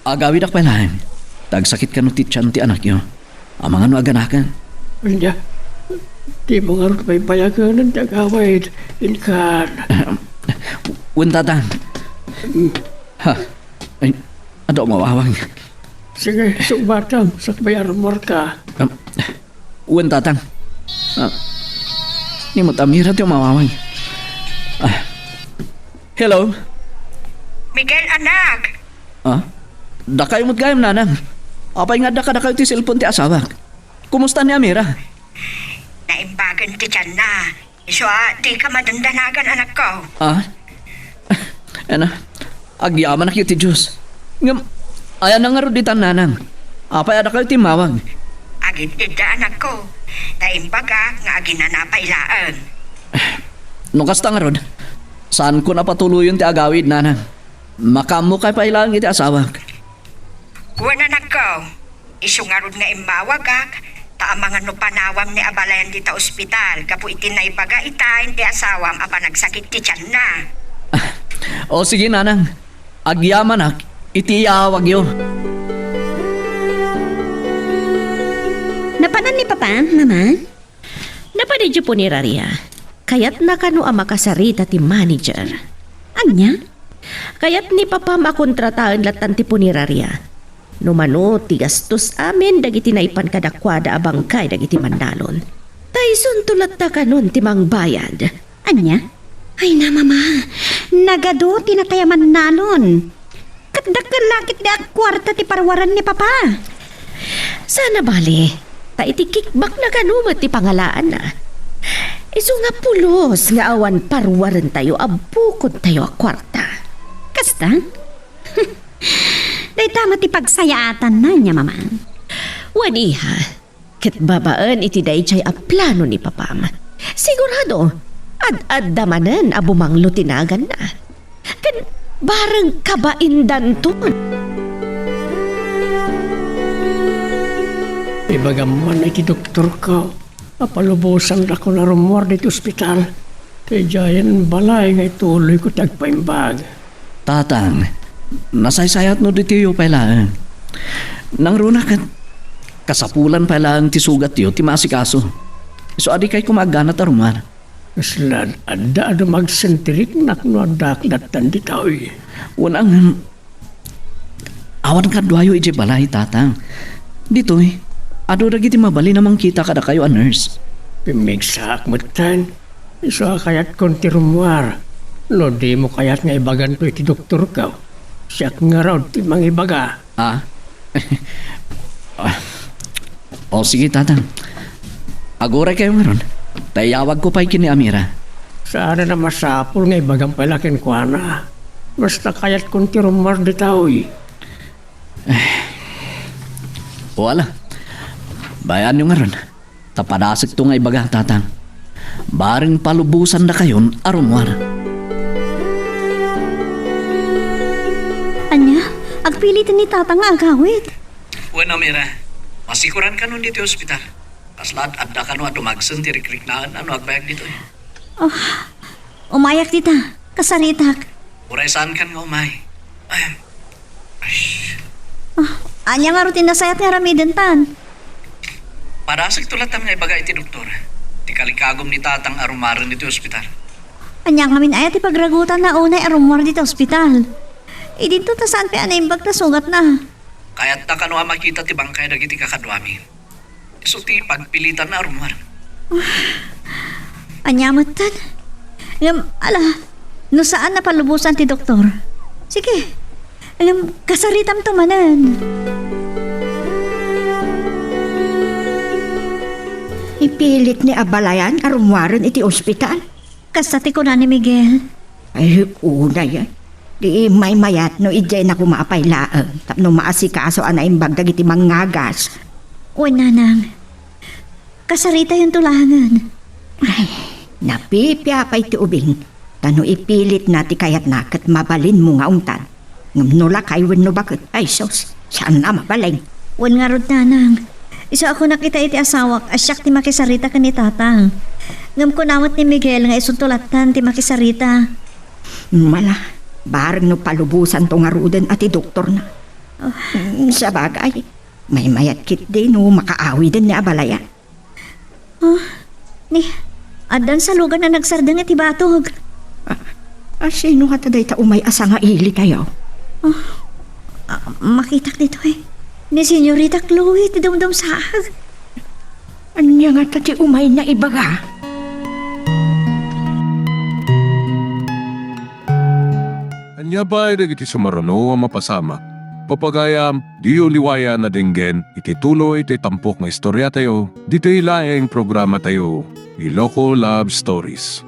Agawidak pay laeng. Ta agsakit kano ti tian ti anakyo. Amangan no aganakan. Ania, dimo ngarud pay bayagen ti agawid, inkan. Wen, Tatang. Mm. Ha? Ay, adu a mawawang. Sige, sungbatam, sakbay armorka. Um, Wen, Tatang. Ah, ni met Amira ti umawawang. Ah. Hello? Miguel, anak! Ah? Dakayo met gayam, Nanang. Apay nga adda kadakayo ti cellphone ti asawak? Kumusta ni Amira? Naimbagen ti tianna. Isu a, dika madandanagan, anakko. Ah? Ania, agyamanak iti Dios. Ngem, ayanna ngarud ditan, Nanang? Apay a dakayo ti immawag? Agintedda, anakko. Ta imbagak nga aginana pay laeng. No kasta ngarud, saanko a patuloyen ti agawid, Nanang. Makaammokay pay laeng iti asawak. Wen, anakko. Isu ngarud nga immawagak, ta amangan no panawam ni abalayan dita ospital gapu iti naibaga ita iti asawam a panagsakit ti tianna. O sige, Nanang. Agyamanak iti iyaawagyo. Napanan ni Papa, Mama? Napan idiay puneraria. Kayatna kano a makasarita ti manager. Ania? Kayat ni Papam a kontrataen lattan ti puneraria. No mano ti gastos amin dagiti naipan kadakuada a bangkay dagiti mannalon. Ta isunto latta kanon ti mangbayad. Ania? Ay na, Mama. Nagadu ti natay a mannalon. Ket dakkel la ketdi a kuarta ti paruaren ni Papa. Saan a bali, ta iti kickback na kano met ti pangalaanna. Isu nga pulos nga awan paruarentayo a bukodtayo a kuarta. Kasta? Dayta met ti pagsayaatanna, ania, Mama? Wen, iha, ket babaen iti daydiay a plano ni Papam, sigurado, ad-adda manen a bumanglo ti naganna. Ken bareng kabaindanton. Ibagam man iti doktorko a palubosandakon a rummuar ditoy ospital. Idiayen balay nga ituloyko ti agpaimbag. Tatang, nasaysayatno ditoy pay laeng. Nangruna ket kasapulan pay laeng ti sugatyo ti maasikaso. Isu a dikay koma agganat a rummuar. Kasla adda a dumagsen ti riknak no addaak lattan ditoy. Wen, ngem awan kaduayo idiay balay, Tatang. Ditoy, adu dagiti mabalin a mangkita kadakayo a nurse. Pimmigsaak metten. Isu a kayatkon ti rummuar. No dimo kayat nga ibaganto iti doktorko, siak ngarud ti mangibaga. Ah? Ah. O, sige, Tatang. Aguraykayo ngarud. Ta iyawagko pay ken ni Amira. Saan a masapul nga ibagam pay la kenkuana. Basta kayatkon ti rummuar ditoy. O, ala. Bay-anyo ngarud. Ta padasekto nga ibaga, Tatang. Bareng palubosandakayon a rummuar. Ania? Agpiliten ni Tatang nga agawid? Wen, Amira, masikoran kanon ditoy ospital. Kasla adda kano a dumagsen ti rikriknaenna no agbayag ditoy. Oh, umayak dita. Kasaritak. Uray saankan nga umay. Ay. Ay. Ah, ania ngarud ti nasayat nga aramidentan? Padasekto latta nga ibaga iti doktor ti kalikagum ni Tatang a rummuaren ditoy ospital. Ania ngamin aya ti pagragutanna unay a rummuar ditoy ospital? Idinto ta saan pay a naimbag ta sugatna. Kayatta kano a makita ti bangkay dagiti kakaduami. Isu ti pagpilitanna a rummuar. Ania metten? Ngem, ala, no saan a palubosan ti doktor. Sige, ngem kasaritamto manen. Ipilit ni abalayan a rummuaren iti ospital. Kasta ti kuna ni Miguel. Ay, unay, eh. Di maymayat no idiay na koma pay laeng tapno maasikaso a naimbag dagiti mangngagas. Wen, nanang. Kasaritayon to laengen. Ay, napipia pay ti ubing. Ta no ipilitna ti kayatna ket mabalinmo nga ungtan. Ngem no lakay wenno baket, ay sus, saan a mabalin. Wen ngarud, nanang. Isu a kunak ita iti asawak a siak ti makisarita ken ni Tatang. Ngem kuna met ni Miguel nga isunto lattan ti makisarita. Mala, bareng no palubosanto ngaruden a ti doktorna. Oh. Mm, sabagay, maymayat ketdi no makaawiden ni abalayan. Oh, ni, addan salugan a nagsardeng iti batog. Ah, ah, sino ngata dayta umay a sangailitayo? Oh, ah, makitak ditoy. Ni Senyorita Chloe ti dumdumsaag. Ania ngata ti umayna ibaga? Ania pay dagiti sumaruno a mapasamak? Papagayam, diyo liwayan a denggen iti tuloy ti tampok nga istoriatayo, ditoy laeng programatayo, Iloko Love Stories.